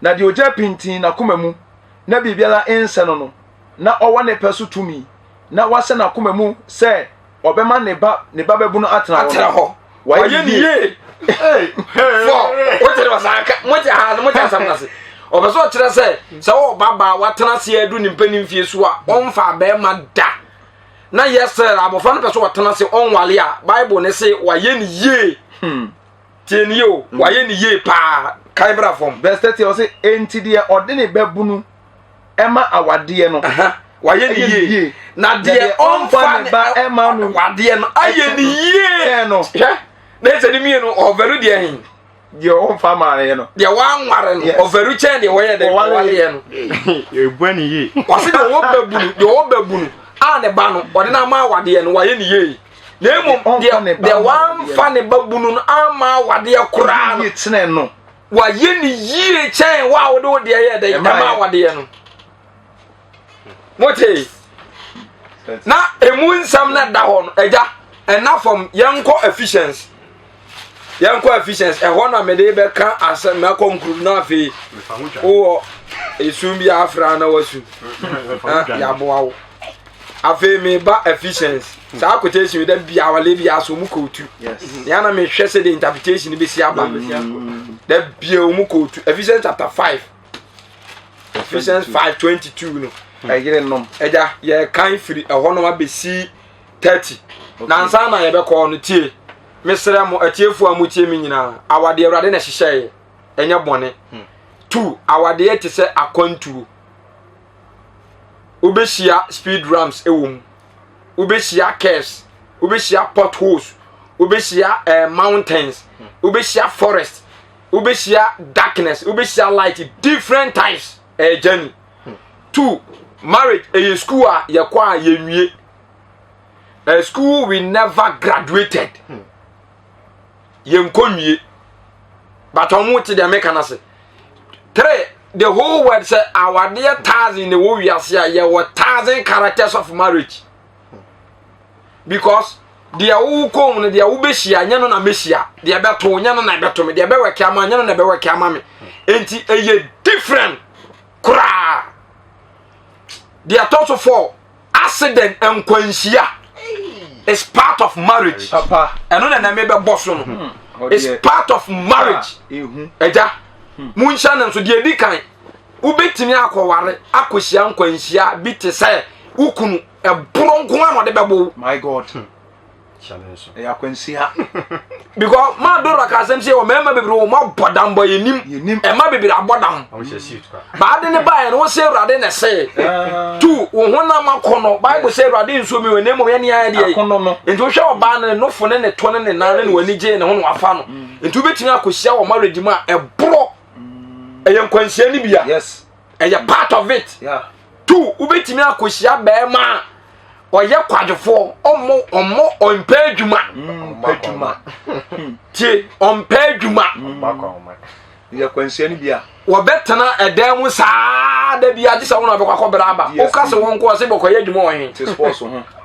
Na deɛ ɔgya pintin n'akoma mu, na biribiara nsɛ no no, na ɔwɔ ne pɛ so tumi, na wahyɛ n'akoma mu sɛ ɔbɛma ne ba ne ba babunu atena hɔ no wayɛ ne yie fɔ wote ne ɔsan ka mote ha no mote asɛm no ase ɔpɛ sɛ ɔkyerɛ sɛ sɛ wɔwɔ babaa watena ase adu ne mpanin mfie so a ɔmfa bɛrima da na yɛ sɛ abɔfra no pɛ sɛ ɔtena ase ɔnwale a bible ne se wayɛ ne yie hmm. tie ne yie o hmm. wayɛ ne yie paa kan bra fam verse 30 ɔse enti deɛ ɔde ne babunu ɛma awadeɛ no wayɛ ne yie na deɛ ɔmfa ne ba ɛma no wadeɛ no ayɛ ne yie no hwɛ na ɛsɛ ne mmienu ɔvɛru deɛ he deɛ ɔmfa maareɛ no deɛ wanware no ɔvɛru kyɛn deɛ wɔyɛ dɛ wɔwareɛ no ɛbua ne yie wɔse deɛ ɔwɔ babunu deɛ ɔwɔ babunu a ne ba no ɔde no ama awadeɛ no wayɛ ne yie na mmom deɛ deɛ wamfa ne ba bunu no ama awadeɛ koraa no wayɛ ne yie kyɛn wo a wode wo deɛ yɛ dɛ ɛma awadeɛ no mote na emu nsɛm na da hɔ no agya ɛna fam yɛnkɔ Ephesians yɛnkɔ Ephesians ɛhɔ na mede bɛka asɛm mɛkɔ nkuru na afei wowɔ esu bi afra na wasu na yɛaboa wo afei meba Ephesians saa quotation da bia wale bia so mu kootu nea na mehwɛ sɛ de interpretation bɛsi aba da bia mu kootu Ephesians chapter 5 Ephesians 5 22 no ɛyere nom ɛgya yɛkan firi ɛhɔ nom abɛsi 30 nansa na yɛbɛkɔ no tie mesrɛ mo atiefoɔ a motie me nyinaa awadeɛ awurade na ɛhyehyɛeɛ ɛnyɛ bɔne hmm. Two, awadeɛ te sɛ akwantuo. Wobɛhyia speed ramps wɔ mu. Wobɛhyia curves. Wobɛhyia potholes. Wobɛhyia eh, mountains. Wobɛhyia forest. Wobɛhyia darkness. Wobɛhyia light. Different types. Ɛyɛ eh, journey. Two, marriage ɛyɛ school a yɛkɔ a yɛnwie. A school we never graduated. Yɛnkɔ nwie. But ɔmo te deɛ meka no ase. Three, the whole world sɛ awadeɛ thousand na ɛwɔ wiase a yɛwɔ thousand characters of marriage. Because deɛ wokɔ mu no deɛ wobɛhyia nyɛ no na mɛhyia deɛ ɛbɛto nyɛ no na ɛbɛto me deɛ ɛbɛwɛke ama nyɛ no na ɛbɛwɛke ama me enti ɛyɛ different koraa deɛ ɛtɔ so four accident nkwanhyia is part of marriage ɛno na ɛnɛ mebɛbɔ so no hmm. is part of marriage ɛgya ah, hmm. monhyɛ no nso deɛ ɛdi kan wobɛtumi akɔware akɔhyia nkwanhyia bi te sɛ wo kunu ɛborɔ nko a na ɔde bɛbɔ wo my god hmm. Ɛyɛ akwanhyia. Because maa Dora ka asɛm sɛ wɔ mmarima bebree wɔn abɔ dam bɔ yɛnim ɛma bebree abɔ dam. Baade ne baeɛ no wɔsɛ awurade na ɛsɛ ah. tu wo honam akɔnɔ Bible sɛ awurade nsuo mi wɔ na mmom yɛne ayɛ deɛ nti wohwɛ ɔbaa no ne nofo ne ne to ne ne nan ne ne w'ani gye ne ho na wafa no mm. nti wobɛtumi akɔhyia wɔ marriage mu a ɛborɔ mm. ɛyɛ nkwanhyia no bia ɛyɛ part of it. Yeah. Two, wobɛtumi akɔhyia bɛrima a ɔyɛ kwadwofoɔ ɔmmɔ ɔmmɔ ɔmpɛ adwuma mm, ɔmpɛ adwuma tie ɔmpɛ adwuma mm. yɛ kwanhyia no bi a wɔbɛtena ɛdan mu saa da bi agye sɛ wɔn na wɔbɛkɔ akɔbrɛ aba woka sɛ wɔn kɔ ɔsɛ bɔkɔyɛ adwuma wɔ he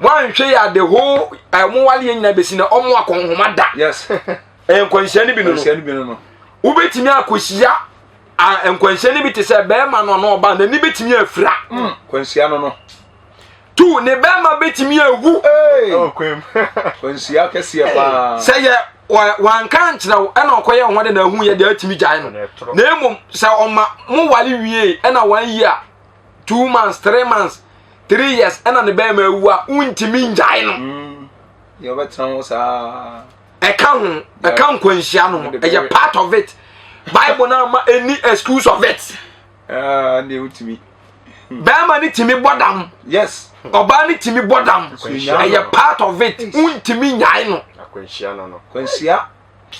wɔanhwɛ yɛ ade ho ɛmo wale yɛ nyina bɛsi na ɔmo akɔnhoma da ɛyɛ nkwanhyia no bi no no wobɛtumi akɔhyia A nkwanhyia no bi te sɛ bɛrima no ɔno ɔba n'ani bɛtumi afira. Mm, kwanhyia no no. Tu ne bɛrima bɛtumi awu. Kwanhyia kɛseɛ paa. Sɛ yɛ wanka nkyerɛ wo ɛna ɔkɔyɛ ho de na ahu yɛ deɛ atumi gyae no. Na mmom sɛ ɔma mo wale wie ɛna one year, 2 months, 3 months, 3 years ɛna ne bɛrima awu a wontumi ngyae no. Mm, yɛ ɔbɛtena ho saa. Ɛka ho, ɛka nkwanhyia no ho, ɛyɛ part of it. Bible no ama any excuse of it. Ah, ne wotumi. Bɛrima ne tumi bɔ dam. Yes. Ɔbaa ne tumi bɔ dam. Ɛyɛ part of it. Wontumi nyae no. Akwanhyia no no. Kwanhyia.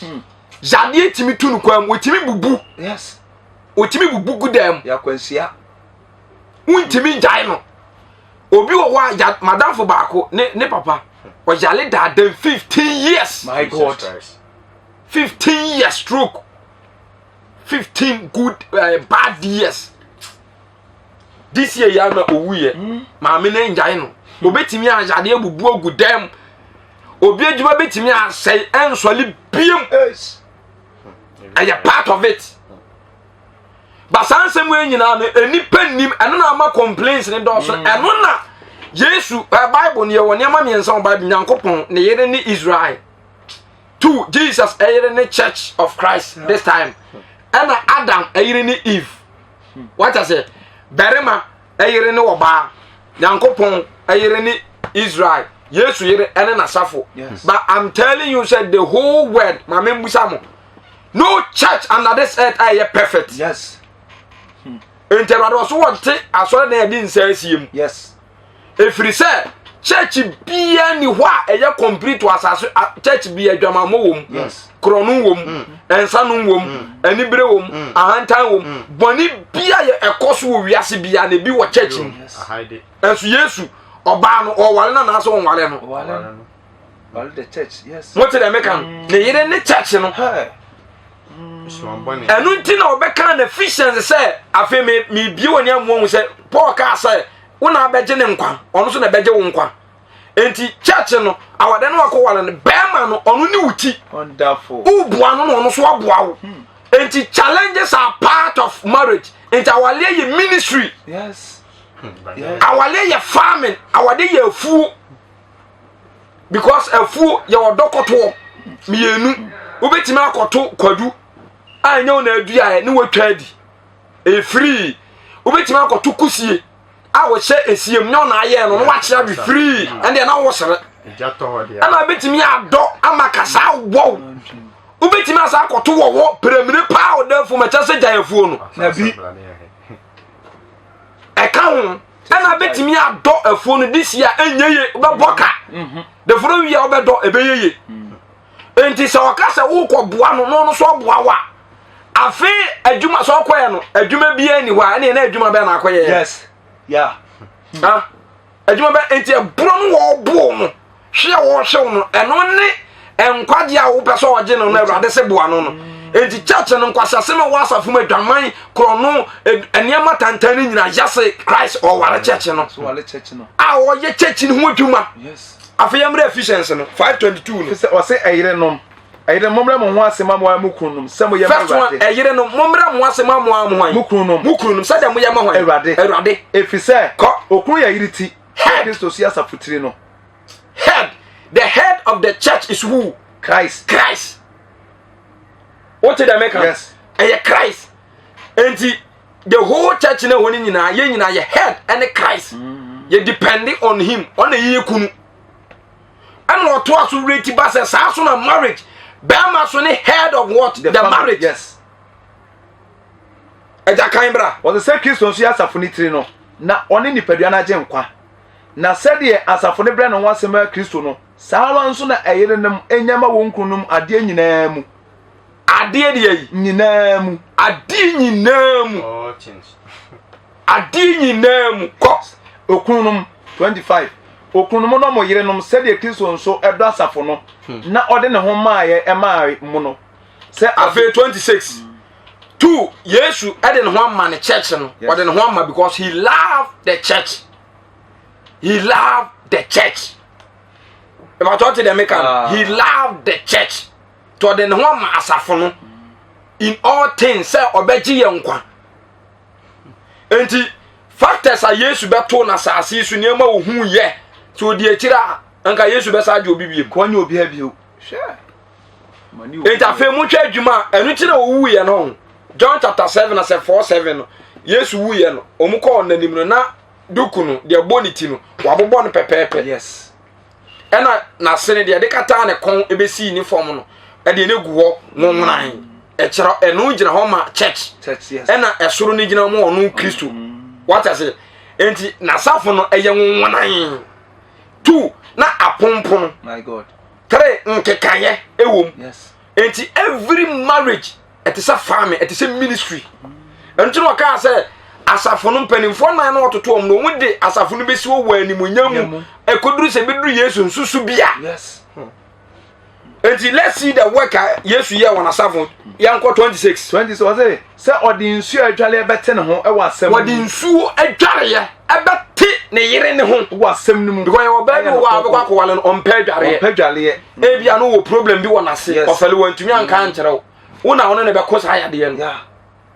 Hmm. Yadeɛ tumi tu no kwan mu, otumi bubu. Yes. Otumi bubu gu dan mu. Yɛ akwanhyia. Wontumi ngyae no. Obi wɔ hɔ a ya madamfo baako ne ne papa ɔyale daadan 15 years. My God. 15 years stroke. 15 good bad years. This year ya na owu yɛ. Maame ne ngyae no. Obetumi ayade abubu agu dan mu. Obi adwuma betumi asɛe ɛnsɔle biem. Ɛyɛ part of it. Ba saa nsɛm wei nyinaa no nnipa nnim ɛno na ama complaints ne dɔɔso mm. ɛno na Yesu ɛ Bible no yɛwɔ nneɛma mmiɛnsa wɔ Bible Nyankopɔn ne yere ne Israel two Jesus ɛyere ne Church of Christ this time ɛna Adam ɛyere ne Eve wata sɛ barima ɛyere ne ɔbaa Nyankopɔn ɛyere ne Israel Yesu yere ɛne n'asafo but I'm telling you sɛ the whole world maame mbusa mo no church under this earth a ɛyɛ perfect yes nti awurade ɔso wɔnte asɔre na yɛde nsa asie mu yes ɛfiri sɛ church biara ni hɔ a ɛyɛ complete wɔ asase church bi adwamammɔ wɔ mu yes korɔno wɔ mu nsanom wɔ mu anibere wɔ mu ahantan wɔ mu bɔne bia yɛ ɛkɔ so wɔ wiase bia na ebi wɔ church mu ɛnso Yesu ɔbaa no ɔware no anaasɛ ɔnware no ɔware no Mo te deɛ meka no ne yere ne church no ɛno nti na ɔbɛka na Ephesians sɛ afei mebie wɔ ne amu ahu sɛ Paul kaa sɛ wo na abɛgye ne nkwa ɔno nso na ɛbɛgye wo nkwa nti church no awade no akɔ wale no bɛrima no ɔno ne wo ti woboa no na ɔno nso aboa wo hmm. nti challenges are part of marriage nti awaleɛ yɛ ministry yes. Awaleɛ yɛ farming awade yɛ afuo because afuo yɛ ɔdɔ kɔtoɔ mmienu wobɛtumi akɔto kwadu a ɛnyɛ wo na aduaeɛ ne woatwa adi ɛyɛ firii wobɛtumi akɔto kusie a wɔhyɛ esie mu nyɛ ɔna ayɛɛ no na wakyerɛ ade firii ɛndeɛ na wosere ɛna wobɛtumi adɔ ama kasa wɔw wobɛtumi asa akɔto wɔwɔ prɛmire paa ɔda afuom ɛkyɛ sɛ gyae afuo no. Dabi. Ɛka ho ɛna bɛtumi adɔ afuo no this year ɛnyɛ ye wobɛbɔ ka. Mhm. The following year wobɛdɔ ɛbɛyɛ ye. Nti sɛ ɔka sɛ wokɔ boa no na ɔno nso ɔboa wo a afei adwuma sɛ ɔkɔɛ no adwuma biara ni hɔ a ɛne ɛna adwuma bɛn na akɔyɛ. Yes. Yeah. Ah. Adwuma bɛ nti ɛborɔ no wɔɔboo no hwe a wɔhwew no ɛno ne nkwagye a wopɛ sɛ ɔgye no no awurade se boa no no nti church no nkwasiasɛm a ɛwɔ asafo mu adwaman korɔno nneɛma tantan no nyina yɛse Christ ɔware church no a ɔyɛ church no ho adwuma. Afei yɛmmrɛ Ephesians no 5:22 no. Sɛ ɔse ɛyerenom ɛyerenom mommrɛ mo ho ase ma mo ara mo kununom sɛ moyɛ ma First one Awurade. ɛyerenom mommrɛ mo ase ma mo ara mo hwan? Mo kununom. Mo kununom sɛdeɛ moyɛ ma hwan? Awurade. Awurade. Ɛfiri sɛ Kɔ. okunu yɛ yere ti, sɛ Head. Kristo so yɛ asafo tiri no. Head. The head of the church is who? Christ. Christ. Wote dɛ meka? Yes. Ɛyɛ Christ. Enti the whole church na ɛwɔ no nyinaa yɛn nyinaa yɛ head ɛne Christ. Yɛ depend on him. Ɔna yɛyɛ kunu. Ɛna ɔtoa so reti ba sɛ saa so na marriage bɛrima so ne head of what? The, the marriage. Yes. Ɛgya kan bra. Wɔsɛ sɛ Kristo nso yɛ asafo no tiri no, na ɔne nipadua no agye nkwa. Na sɛdeɛ asafo no brɛ ne ho ase ma Kristo no, saa ara nso na ɛyerenom nya ma wɔn kununom adeɛ nyinaa mu. Adeɛ deɛ yi. Nyinaa mu. Adeɛ nyinaa mu. All things. Adeɛ nyinaa mu. Kɔ. Okununom, 25. Okununom no mo yerenom sɛdeɛ Kristo nso dɔ asafo no, na ɔde ne ho maaeɛ maa mo no. Sɛ Afei 26. Two, Yesu de ne ho ama ne church no. Yes. Ɔde ne ho ama because he loved the church. He loved the church. Ìbàtɔ ti dẹ̀ mi kan. Ah. He loved the church. Tí ɔde ne ho ama asafo no in all things sɛ ɔbɛgye yɛn nkwa. Nti factors a Yesu bɛto na asase yi so nneɛma ohun yɛ tí odi akyire a nka Yesu bɛsa agye obi biem. Kɔn nye obi abio. Hwɛ. Nti afei monhwɛ adwuma a ɛno nti na ɔwuiɛ no ho. John chapter 7 asɛ 4 7 no Yesu wuiɛ no wɔn kɔɔ n'anim no na duku no deɛ ɛbɔ ne ti no wabobɔ no pɛpɛɛpɛ. Yes. Ɛna n'asene deɛ ɛde kataa ne kɔn ebesii ne fam no ɛdeɛ no gu hɔ nwonwonan. Ɛkyerɛ ɛno gyina hɔ ma church. Church yes. Ɛna ɛsoro no gyina hɔ ma ɔno Kristo. Wate ase? Nti n'asafo no ɛyɛ nwonwonan. Two na apompono. My God. Three nkekaeɛ ɛwɔ mu. Yes. Nti every marriage ɛte sɛ farming, ɛte sɛ ministry. Ɛno na ɔkaa sɛ asafo no mpanimfoɔ nan na ɔtoto wɔn no wɔn de asafo no bɛsi hɔ wɔ animuonyam mu ɛkɔduru sɛ bɛduru Yesu nsusu bia. Yes. Nti let's see the work a Yesu yɛ wɔn asafo yɛnkɔ 26. 26 ɔse sɛ ɔde nsuo adwareɛ bɛte ne ho ɛwɔ asɛm Wɔde nsuo adwareɛ ɛbɛte ne yere ne ho. wɔ asɛm no mu. Because yɛwɔ baa bi wɔ hɔ a wobɛkɔ akɔwale no ɔmpɛ adwareɛ. Ɔmpɛ adwareɛ. Ebia no wɔ problem bi wɔ n'ase. Yes. Ɔfɛle wantumi anka ankyerɛ wo. Wo na wo ne ne bɛko saa yadeɛ no. Yeah.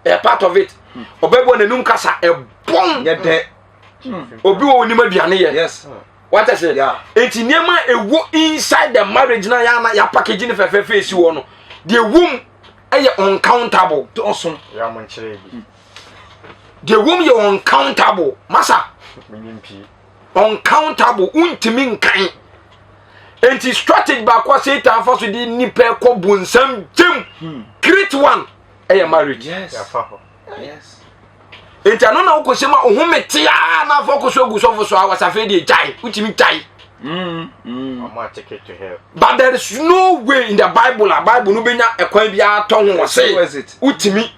Ɛyɛ part of it. Ɔbaa bi wɔ n'anum kasa ɛbɔn. Nyɛ dɛ. Obi wɔ onim aduane yɛ. Yes. Wate ase? Yeah. Enti nneɛma a ɛwɔ inside the marriage na yɛana yɛ package ne fɛfɛɛfɛ esi hɔ no, deɛ ɛwɔ mu ɛyɛ uncountable. Dɔɔso. Yɛ mo nkyerɛ bi. Deɛ ɛwɔ mu yɛ uncountable. Masa. Menim pii. Uncountable. Wontumi nkan. Enti strategy baako a Satan fa so de nipa kɔ bonsam gyam. Great one ɛyɛ marriage. Yes. Yɛafa hɔ. Yes. Enti ɛno na wokɔhyɛ mu a wo home te a na afɔ kɔ so agu sɔfo so a wɔsafei deɛ gyae wotumi gyae. Ɔmo a ticket to hell. But there is no way in the Bible a Bible no bɛnya ɛkwan biara tɔ ho wɔ se wotumi.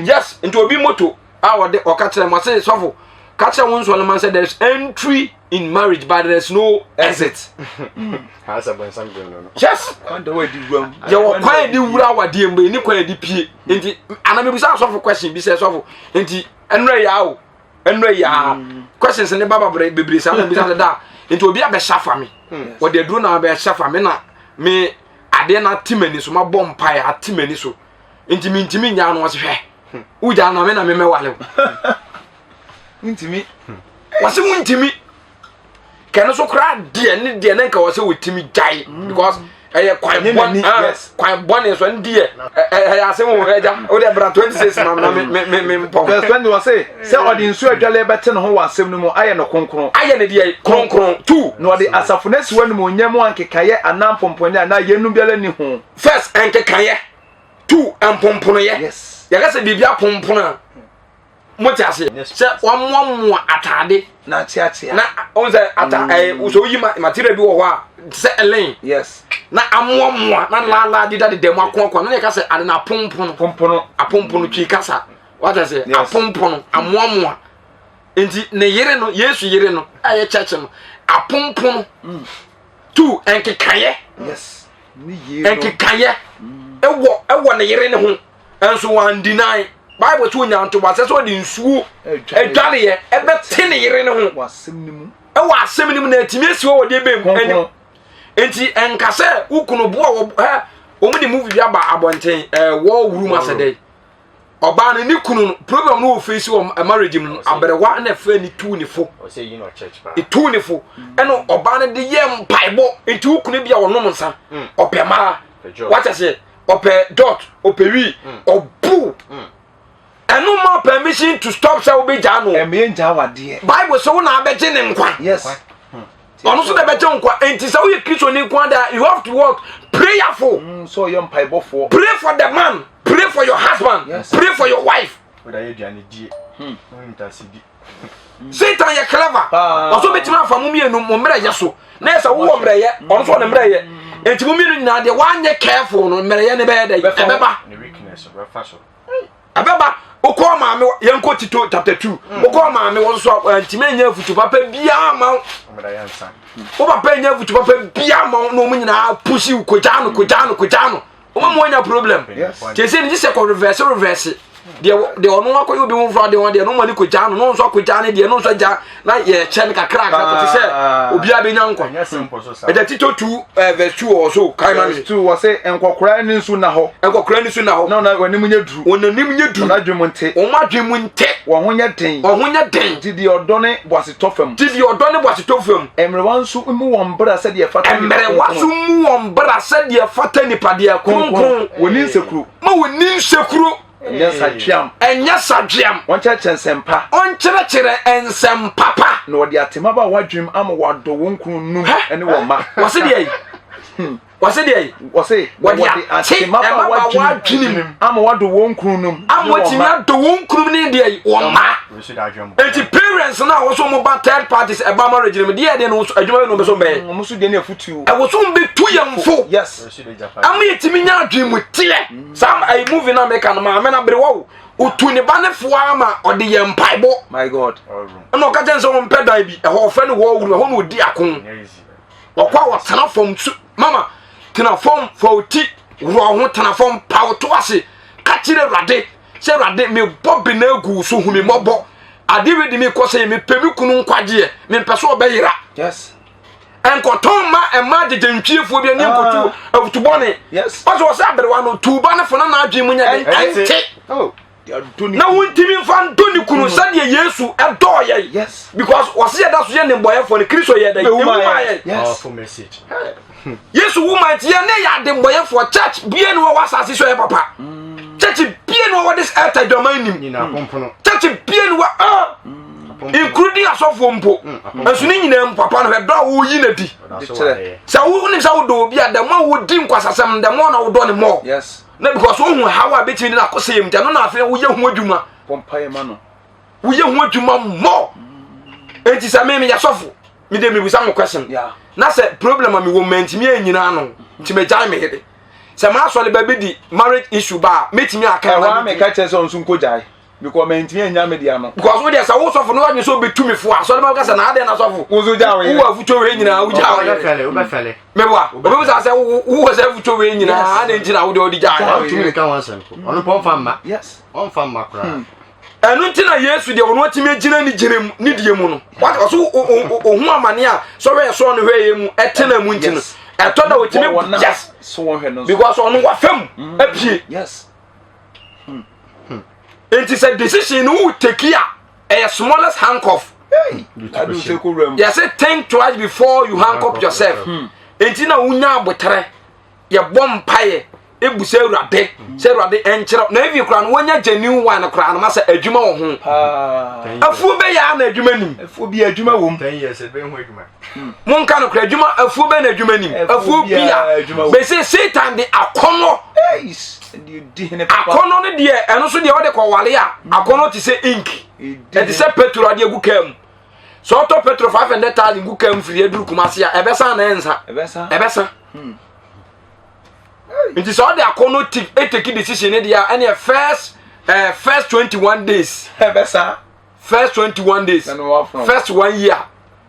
Yes, nti obi moto a wɔde ɔka kyerɛ mo ɔse sɔfo ka kyerɛ wo nsɔle man sɛ there is entry in marriage but there is no exit. Yes. Yɛwɔ kwan yɛde wura awadeɛ mu ɛni kwan yɛde pie nti anamibisa asɔfo question bi sɛ sɔfo nti ɛnura yɛ awo ɛnura yɛ a questions ne ba ba bebree saa na bisa sɛ da nti obi abɛhyɛ afa me wɔde aduro na abɛhyɛ afa me na me adeɛ na ate m'ani so mabɔ mpaeɛ ate m'ani so nti mentumi nyaa no wɔse hwɛ wogyaa na me na memɛwale wo Ntumi. Wɔse wontumi. Kɛno so koraa deɛ ne deɛ ne nka wɔ sɛ wɔtumi gyae because ɛyɛ kwan bɔne ah, kwan bɔne so ɛne deɛ ɛyɛ asɛm wɔ ɛgya wode bra 26 ma na me me me mpɔ. Verse 20 wɔ se sɛ ɔde nsuo adwale bɛte ne ho wɔ asɛm no mu ayɛ no kronkron. Ayɛ ne deɛ kronkron. Two. Na ɔde asafo no asi hɔ animuonyam mu a nkekaeɛ anaa mpomponeɛ anaa yeinom biara nni ho. First nkekaeɛ. Two mpomponoyɛ. Yes. Yɛka sɛ biribi apompono a, mote aseɛ sɛ wamoamoa ataade na ateatea na ɔn sɛ ata mm. ɛɛ sɛ oyi material bi wɔ hɔ a te sɛ ɛlɛn yes na amoamoa na laalaa deda deda mu akoakoa na yɛka sɛ ade na apompono pompono apompono twi kasa wata sɛ apompono amoamoa nti ne yere no yesu yere no a yɛ church no apompono mm. tu nkekaeɛ yes nkekaeɛ mm. ɛwɔ ɛwɔ ne yere ne ho. Nso wɔn deny. Bible sɛ onya ntoboasɛ sɛ ɔde nsuo adwareɛ ɛbɛte ne yere no ho ɛwɔ asɛm no mu na atumi asi hɔ wɔ deɛ bɛm anim nti ɛnka sɛ wo kunu boa wɔ ɛ wɔn de movie bi aba abɔnten ɛɛ wɔ room asɛ dɛ ɔbaa no ne kunu no problem no wɔ face wɔ marriage mu no aberewa na ɛfɛ ne tu ne fo etu ne fo ɛna ɔbaa no de yɛ mpaebɔ nti wo kunu bi a ɔnom nsa ɔpɛ maa wakyɛ sɛ ɔpɛ dot ɔpɛ wi ɔbu ɛno ma permission to stop sɛ wobɛgyaa no ɛmeyɛ ngyaa wadeɛ bible sɛ wo na abɛgye ne nkwa yes ɔno nso na ɛbɛgye nkwa enti sɛ woyɛ kristoni nko ada you have to work prayerful sɛ ɔyɛ mpaebɔfoɔ pray for the man pray for your husband yes. pray for your wife Satan yɛ clever. Ɔso betumi afa mo mmienu mo mmerɛyɛ so. Na yɛ sɛ wowɔ mmerɛyɛ, ɔno nso wɔ ne mmerɛyɛ. Enti mo mmienu nyinaa deɛ wanyɛ careful no mmerɛyɛ ne bɛyɛ dɛ ɛbɛba. Ɛbɛba. Wokɔɔ maame yɛnkɔ Tito chapter 2. Wokɔɔ maame wɔ nso a ntumi anya afutu papa biara ma wo. Wo papa anya afutu papa biara ma wo na wɔn nyinaa pusi wo kogyaa no kogyaa no kogyaa no. Wɔn mu anya problem. Kyerɛ sɛ ne gye sɛ kɔ reverse reverse. Deɛ deɛ ɔno akɔyɛ obi ho mfra deɛ wɔn deɛ no mɔni kɔgyaa no no nso akɔgyaa ne deɛ no nso agya na yɛkyɛ no kakra kakra kɔte sɛ ah. obiara bɛnya nkwa. Ɛdɛ Tito 2 eh, verse 2 wɔ so kan ma mi. 2 wɔ se nkɔkora ni nso na hɔ. Nkɔkora ni nso na hɔ. Na wɔn anim nyɛ duru. Wɔn anim nyɛ duru. Wɔn adwene mu nte. Wɔn adwene mu nte. Wɔn ho nyɛ den. Wɔn ho nyɛ den. Didi ɔdɔ ne boasetɔ fam. Didi ɔdɔ ne boasetɔ fam. Mmerewa nso mmu wɔn bra sɛdeɛ ɛfata nipa kronkron. Mmerewa nso mmu wɔn bra sɛdeɛ ɛfata nipa deɛ kronkron. Wɔnni nsekuro. Ma wɔnni nsekuro. Ɛnyɛ sadweam. Ɛnyɛ sadweam. Wɔnkyerɛkyerɛ nsɛmpa. Ɔnkyerɛkyerɛ nsɛm papa. Na wɔde atemaba a wɔadwenem ama wɔadɔ wɔn kununom ne wɔn mma. Wɔse deɛ yi. Hmm. Wɔse deɛ yi. Wɔse wɔde ate ɛmaba wɔadwenem ama wɔadɔ wɔn kununom ama wɔatumi adɔ wɔn kununom ne deɛ yi wɔn mma. Eti parents na wɔso wɔn ba third parties ɛba marriage no mu deɛ deɛ no adwuma bɛ na wɔn bɛ so bɛyɛ. Wɔn nso deɛ ne afutuo. Ɛwɔ so wɔn bɛ tu yɛn fo. Yes. Ama yɛtumi nya adwene mu teɛ. Saa ayi movie na meka no maame na berewa o. Otu ne ba ne fo ama ɔde yɛ mpaebɔ. My God. Ɛna ɔka kyɛn sɛ wɔn pɛ dan bi ɛhɔ ɔfɛ no wɔ wuru ɛhɔ na odi ako. Ɔkɔ a ɔtena fam su mama tena fam fa oti wura ho tena fam pa ɔto ase ka kyerɛ awurade sɛ awurade mebɔ bena agu so hu me mmɔbɔ ade wei de me kɔ sɛ mepɛ me kunu nkwagyeɛ mempɛ sɛ ɔbɛyera yes nkɔtɔn ma ɛma agyegyentwiefoɔ bi ani nkotu ah. awutubɔne ɔsɛ ɔsɛ aberewa no tuuba no fo na n'adwene mu nyɛ de ɛnte oh. na wontumi mfa ndɔ ne kunu sɛdeɛ yesu ɛdɔɔ yɛn because ɔsɛ yɛda so yɛ ne mbɔyɛfoɔ no kristo yɛ dɛ ɛwu maa yɛn yesu wu maa nti yɛn ne yɛ adembɔyɛfoɔ church bie ne wɔ wɔ asase so yɛ papa mm. church bie ne wɔ wɔ this earth adwaman nim church bie ne wɔ ah including asɔfoɔ mpo mm, nso ne nyinaa mu papa no hwɛ dɔ a wɔyi no di sɛ wonim sɛ wodɔ obi a dɛm a wodi nkwasasɛm dɛm a na wodɔ ne mɔ na because wohu haw a bɛtumi de no akɔsɛ yɛ mu nti ɛno na afei woyɛ ho adwuma woyɛ ho adwuma mmɔ enti sɛ me meyɛ sɔfo mede mebusa mo question na sɛ problem a mewɔ mantumi anyina no nti magyae me yere sɛ maasɔre ba bi di marriage issue ba a mɛtumi aka ɛhɔ a meka kyerɛ sɛ ɔnso nkɔgyae because mantumi anya me deɛ no because wo deɛ sɛ wo sɔfo no wadwene sɛ wobɛtu me fo a sɔre ma woka sɛ na adɛn na sɔfo wo nso gya wo yere wowɔ afutuo wei nyinaa wogya wo yere meboa obi bisa sɛ wowɔ sɛ afutuo wei nyinaa adɛn nti na wode wode gya ɔntumi nka ho asɛm po ɔno pɔ ɔmfa mma yes ɔmfa mma koraa hmm. ɛno nti na yesu deɛ ɔno atumi agyina ne gyina mu ne deɛ mu no ɔso ɔhu amane a sɔhwɛ ɛsɔɔ no hwɛeɛ mu ɛtena mu nti no ɛtɔ da ɔtumi yes because ɔno wafam hmm. apue yes hmm. nti sɛ decision no wo take a ɛyɛ smallest handcuff yɛsɛ think twice before you handcuff yourself hmm. nti na wonya aboterɛ yɛbɔ mpaeɛ. Ebu sɛ Awurade, sɛ Awurade ɛnkyerɛ na ebi koraa no wɔnya genuine one koraa no ma sɛ adwuma wɔ ho. Afuo bɛyɛ a na adwuma nim. Afuo bi adwuma wɔ mu. 10 years ɛbɛn ho adwuma. Monka no koraa adwuma afuo bɛn na adwuma nim. Afuo bi a bɛsɛ Satan de akɔnɔ. Akɔnɔ no deɛ ɛno nso deɛ wɔde kɔwale a akɔnɔ te sɛ ink. Ɛte sɛ petrol adeɛ gu kaa mu. Sɛ ɔtɔ petrol 500,000 gu kaa mu firi aduru Kumasi a ɛbɛsa na ɛnsa. Ɛbɛsa. Nti sɛ ɔde akɔnɔ ti eteki decision ne deɛ a ɛneɛ first first 21 days. Ɛbɛsa. First 21 days. First 1 year.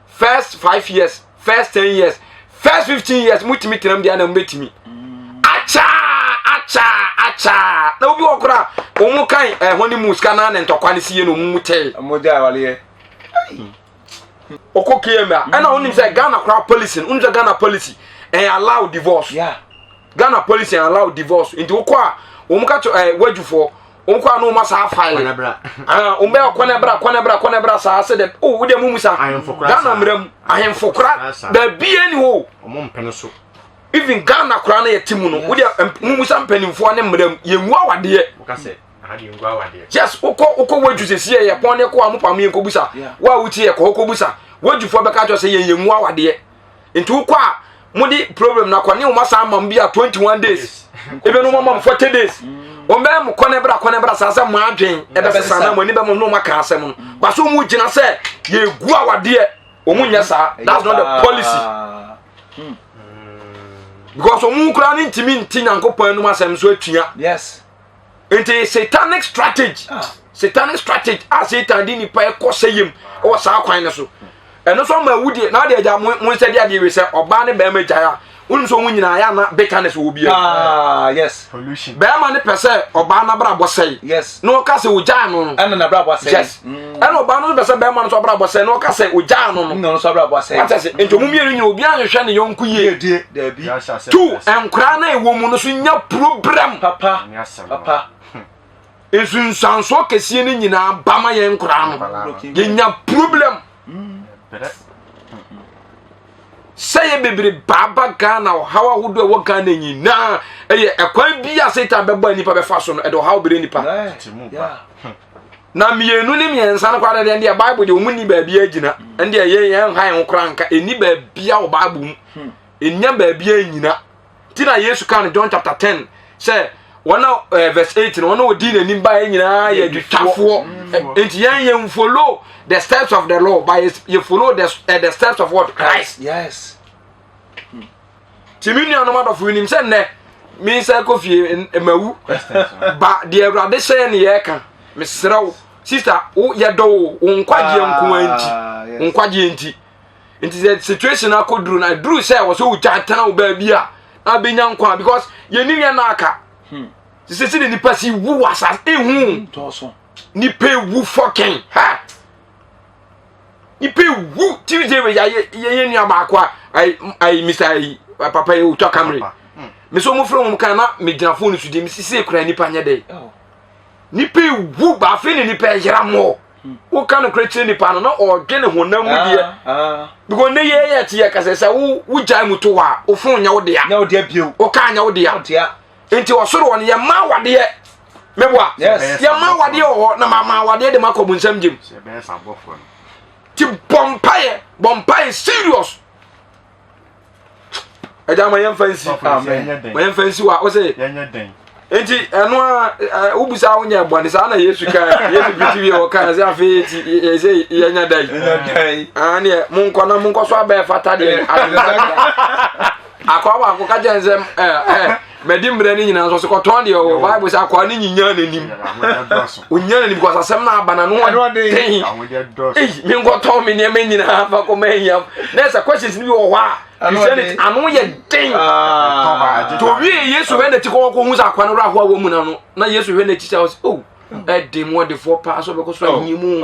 First 5 years. First 10 years. First 15 years mutumi tenam deɛ na mubɛtumi. Akyaa akyaa akyaa na obi wɔ koraa wɔn kan ɛhɔ ne mu sika naa ne ntɔkwa ne sie na wɔn mu tɛɛ. Wɔn gya awaleɛ. Ɔkɔ KM a ɛna wɔn nim sɛ Ghana koraa policy no wɔn sɛ Ghana policy ɛn allow divorce. Yeah. Ghana policy ɛn allow divorce nti wokɔ a wɔn ka kyerɛ wadwufoɔ wɔn kɔ a na wɔn asa afaele. Wɔn bɛyɛ kɔnɛbra kɔnɛbra kɔnɛbra saa sɛ dɛ o wo deɛ mu mu sa Ghana mmerɛ mu ahemfo kora baabi ɛni hɔ. Wɔn mpene so. Even Ghana koraa na yɛte mu no wo deɛ mu mu sa mpanimfoɔ ne mmerɛ mu yɛn ngu awadeɛ. Yes, wokɔ wokɔ wadwu sɛ sie yɛ pɔn ne kɔ a mo pam yɛn kɔbusa wo a wotie yɛ kɔ hɔ kɔbusa wadwufoɔ bɛka kyerɛ sɛ yɛn yɛn ngu awadeɛ nti wokɔ a mode problem na kɔ ne wɔn asan ama bi a 21 days ebe no wɔn ama 40 days wɔn bɛyɛ mo kɔnɛ bra kɔnɛ bra saa sɛ mo adwen ɛbɛsesa na mo ani bɛmo na wɔn aka asɛm no baso wɔn gyina sɛ yɛgu awadeɛ wɔn nyɛ saa. That's not the policy. Because wɔn kura ne ntumi nti Nyankopɔn anum asɛm so atua. Yes. Nti satanic strategy, satanic strategy a Satan de nipa ɛkɔ sɛ yam ɛwɔ saa kwan no so. Ɛno nso ama awudie na adeɛ agya mo mo nsa di adeɛ wei sɛ ɔbaa ne bɛrima gyae a wonim sɛ wɔn nyinaa yɛ ana bitterness wɔ obiara. Ah, yes. Pollution. Bɛrima ne pɛ sɛ ɔbaa n'abrabɔ sɛe. Yes. Na ɔka sɛ ogyaa no no. Ɛna n'abrabɔ asɛe. Yes. Ɛna ɔbaa no nso pɛ sɛ bɛrima no nso abrabɔ sɛe na ɔka sɛ ogyaa no no. Ɛna ɔno nso abrabɔ asɛe. Wate ase? Nti wɔn mmienu nyinaa obiara nhwehwɛ ne yɔnko yie. Yie daabi. Two, nkwaraa no a ɛwɔ mu no so nya problem. Papa. Papa. Nsunsuansoɔ kɛseɛ no nyinaa ba ma yɛn nkwaraa no. Yɛnya problem. Sɛ yɛ bebree baaba Ghana ɔhaw ahodoɔ ɛwɔ Ghana nyinaa ɛyɛ ɛkwan bi a Satan bɛbɔ a nipa bɛfa so no ɛde ɔhaw brɛ nipa. Na mmienu ne mmiɛnsa no koraa deɛ deɛ Bible deɛ wɔn ni baabi agyina ɛndeɛ yɛn yɛn ha yɛn ho koraa nka ɛni baabi a wɔ Bible mu ɛnya baabi anyina. Ti na Yesu ka no John chapter 10 sɛ wɔn a eh, verse 8 no wɔn a wɔdi n'anim baeɛ nyinaa yɛ adwitwafoɔ. Nti yɛn yɛn follow the steps of the law but yɛ follow the steps of what? Christ. Yes. Ti me nuanom adɔfo nim sɛ nnɛ me nsa kɔ fie mawu ba deɛ Awurade hyɛ ne yɛka mesrɛ wo sister wo yɛdɔ wo wo nkwagyeɛ nko ara nti wo nkwagyeɛ nti nti sɛ situation akɔduru na duru sɛ wɔ sɛ wogya tena wo baabi a abɛnya nkwa because yɛnim yɛn na aka sɛ sɛ de nipa si wu wɔ asase ehu nipa ewu fɔkɛn ha nipa ewu Tuesday wei yɛ yɛ nua baako a ayi ayi mr ayi papa yi otwa kamere mesɛ ɔmo fira wɔn kan na megyina fone so di mesi sɛ ekura nipa nyɛ dɛ nipa ewu baafe ne nipa ɛyera mɔ woka no kora kyerɛ nipa no na ɔdwe ne honam mu deɛ because ne yɛ yɛ te yɛ kasɛ sɛ wo wogyae mu to hɔ a wo fon nyɛ wo dea wo kaa nyɛ wo dea nti ɔsoro wɔ no yɛ ma awadeɛ meboa yɛ ma awadeɛ wɔ hɔ na ma ma awadeɛ de ma kɔ bonsam gyem ti bɔ mpaeɛ bɔ mpaeɛ serious Ɛgya ma yɛmfa nsi. Ma yɛmfa nsi wa ɔsɛ. Nti ɛno a wobusa wonyɛ bɔne saa na Yesu ka Yesu fiti wie ɔka sɛ afei ti sɛ yɛnya da yi. Aneɛ monkɔ na monkɔ so abɛɛ fata deɛ akɔa baako ka kyɛn sɛ ɛɛ mɛdi mmerɛ no nyinaa nso so kɔtɔn deɛ ɔwɔ Bible sɛ akɔa no nyinyaa n'anim ɔnya n'anim kɔsɛ asɛm no aba na no ɔden ei menkɔtɔn me nneɛma nyinaa fa kɔma ahia na ɛsɛ questions no bi wɔ hɔ a Christianity ano yɛ den to wie Yesu hwɛ n'akyi kɔkɔ hu sɛ akɔa no werɛ ahoa wɔ mu na no na Yesu hwɛ n'akyi sɛ ɔsɛ oh ɛden mu ɔdefoɔ paa sɛ ɔbɛkɔ so ahi mu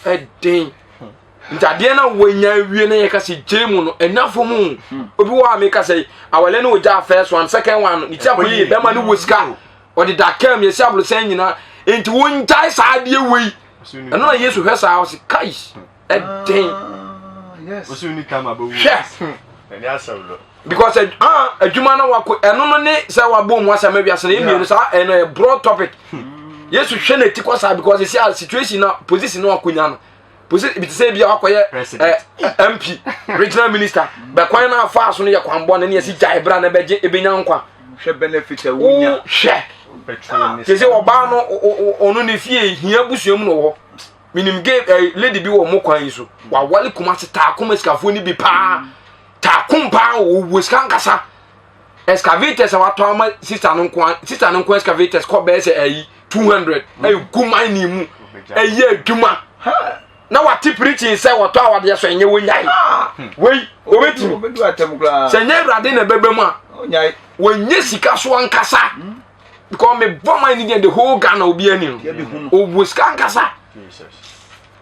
ɛden nti adeɛ no a wɔanya awie na yɛka sɛ gye mu no ɛnya fam o obi wɔ a meka sɛ awale no wɔgya first one second one no ne ti akɔ yie bɛrima no wɔ sika ɔde da kaa mu yɛsi abolosɛn nyinaa nti wɔngyae saa adeɛ wei ɛno na Yesu hwɛ saa ɔse kai ɛden hwɛ. Because ah, adwuma no wakɔ ɛno no ne sɛ wabɔ mu asɛm awiase no ɛmmienu saa, ɛno yɛ broad topic. Yesu hwɛ n'ati kɔ saa because ɛsi a situation na position no akɔnya no, position bi te sɛ bi a wakɔyɛ MP, regional minister, bɛkwan no afa so no yɛ kwan bɔ no ne yɛsi gyae bra na ɛbɛgye ɛbɛnya nkwa. Hwɛ benefit a wonya. Hwɛ te sɛ ɔbaa no, ɔno ne fie hia busua mu na ɔwɔ. Menim gay lady bi wɔ mo kwan yi so, wawale Kumase taako ma sikafoɔ no bi paa, taako paa, wɔwɔ sika nkasa. Excavators a watɔ ama sister no nko, sister no nko, excavators kɔ bɛyɛ sɛ ɛyi 200, ɛyɛ gu mining mu, ɛyɛ adwuma na wate preaching sɛ wɔtɔ awadeɛ so ɛnyɛ wɔnyae wei obɛtumi sɛ nyɛ Awurade na ɛbɛbɛ mu a wɔnyɛ sika so ankasa, because me bɔ man ni deɛ, the whole Ghana obi ani no ɔwɔ sika ankasa.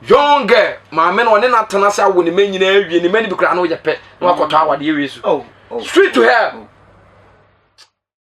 Young girl, maame no ɔne no atena sɛ awo ne ma nyinaa awie, ne ma no bi koraa na ɔyɛ pɛ na wakɔtɔ awadeɛ wei so, straight to hell.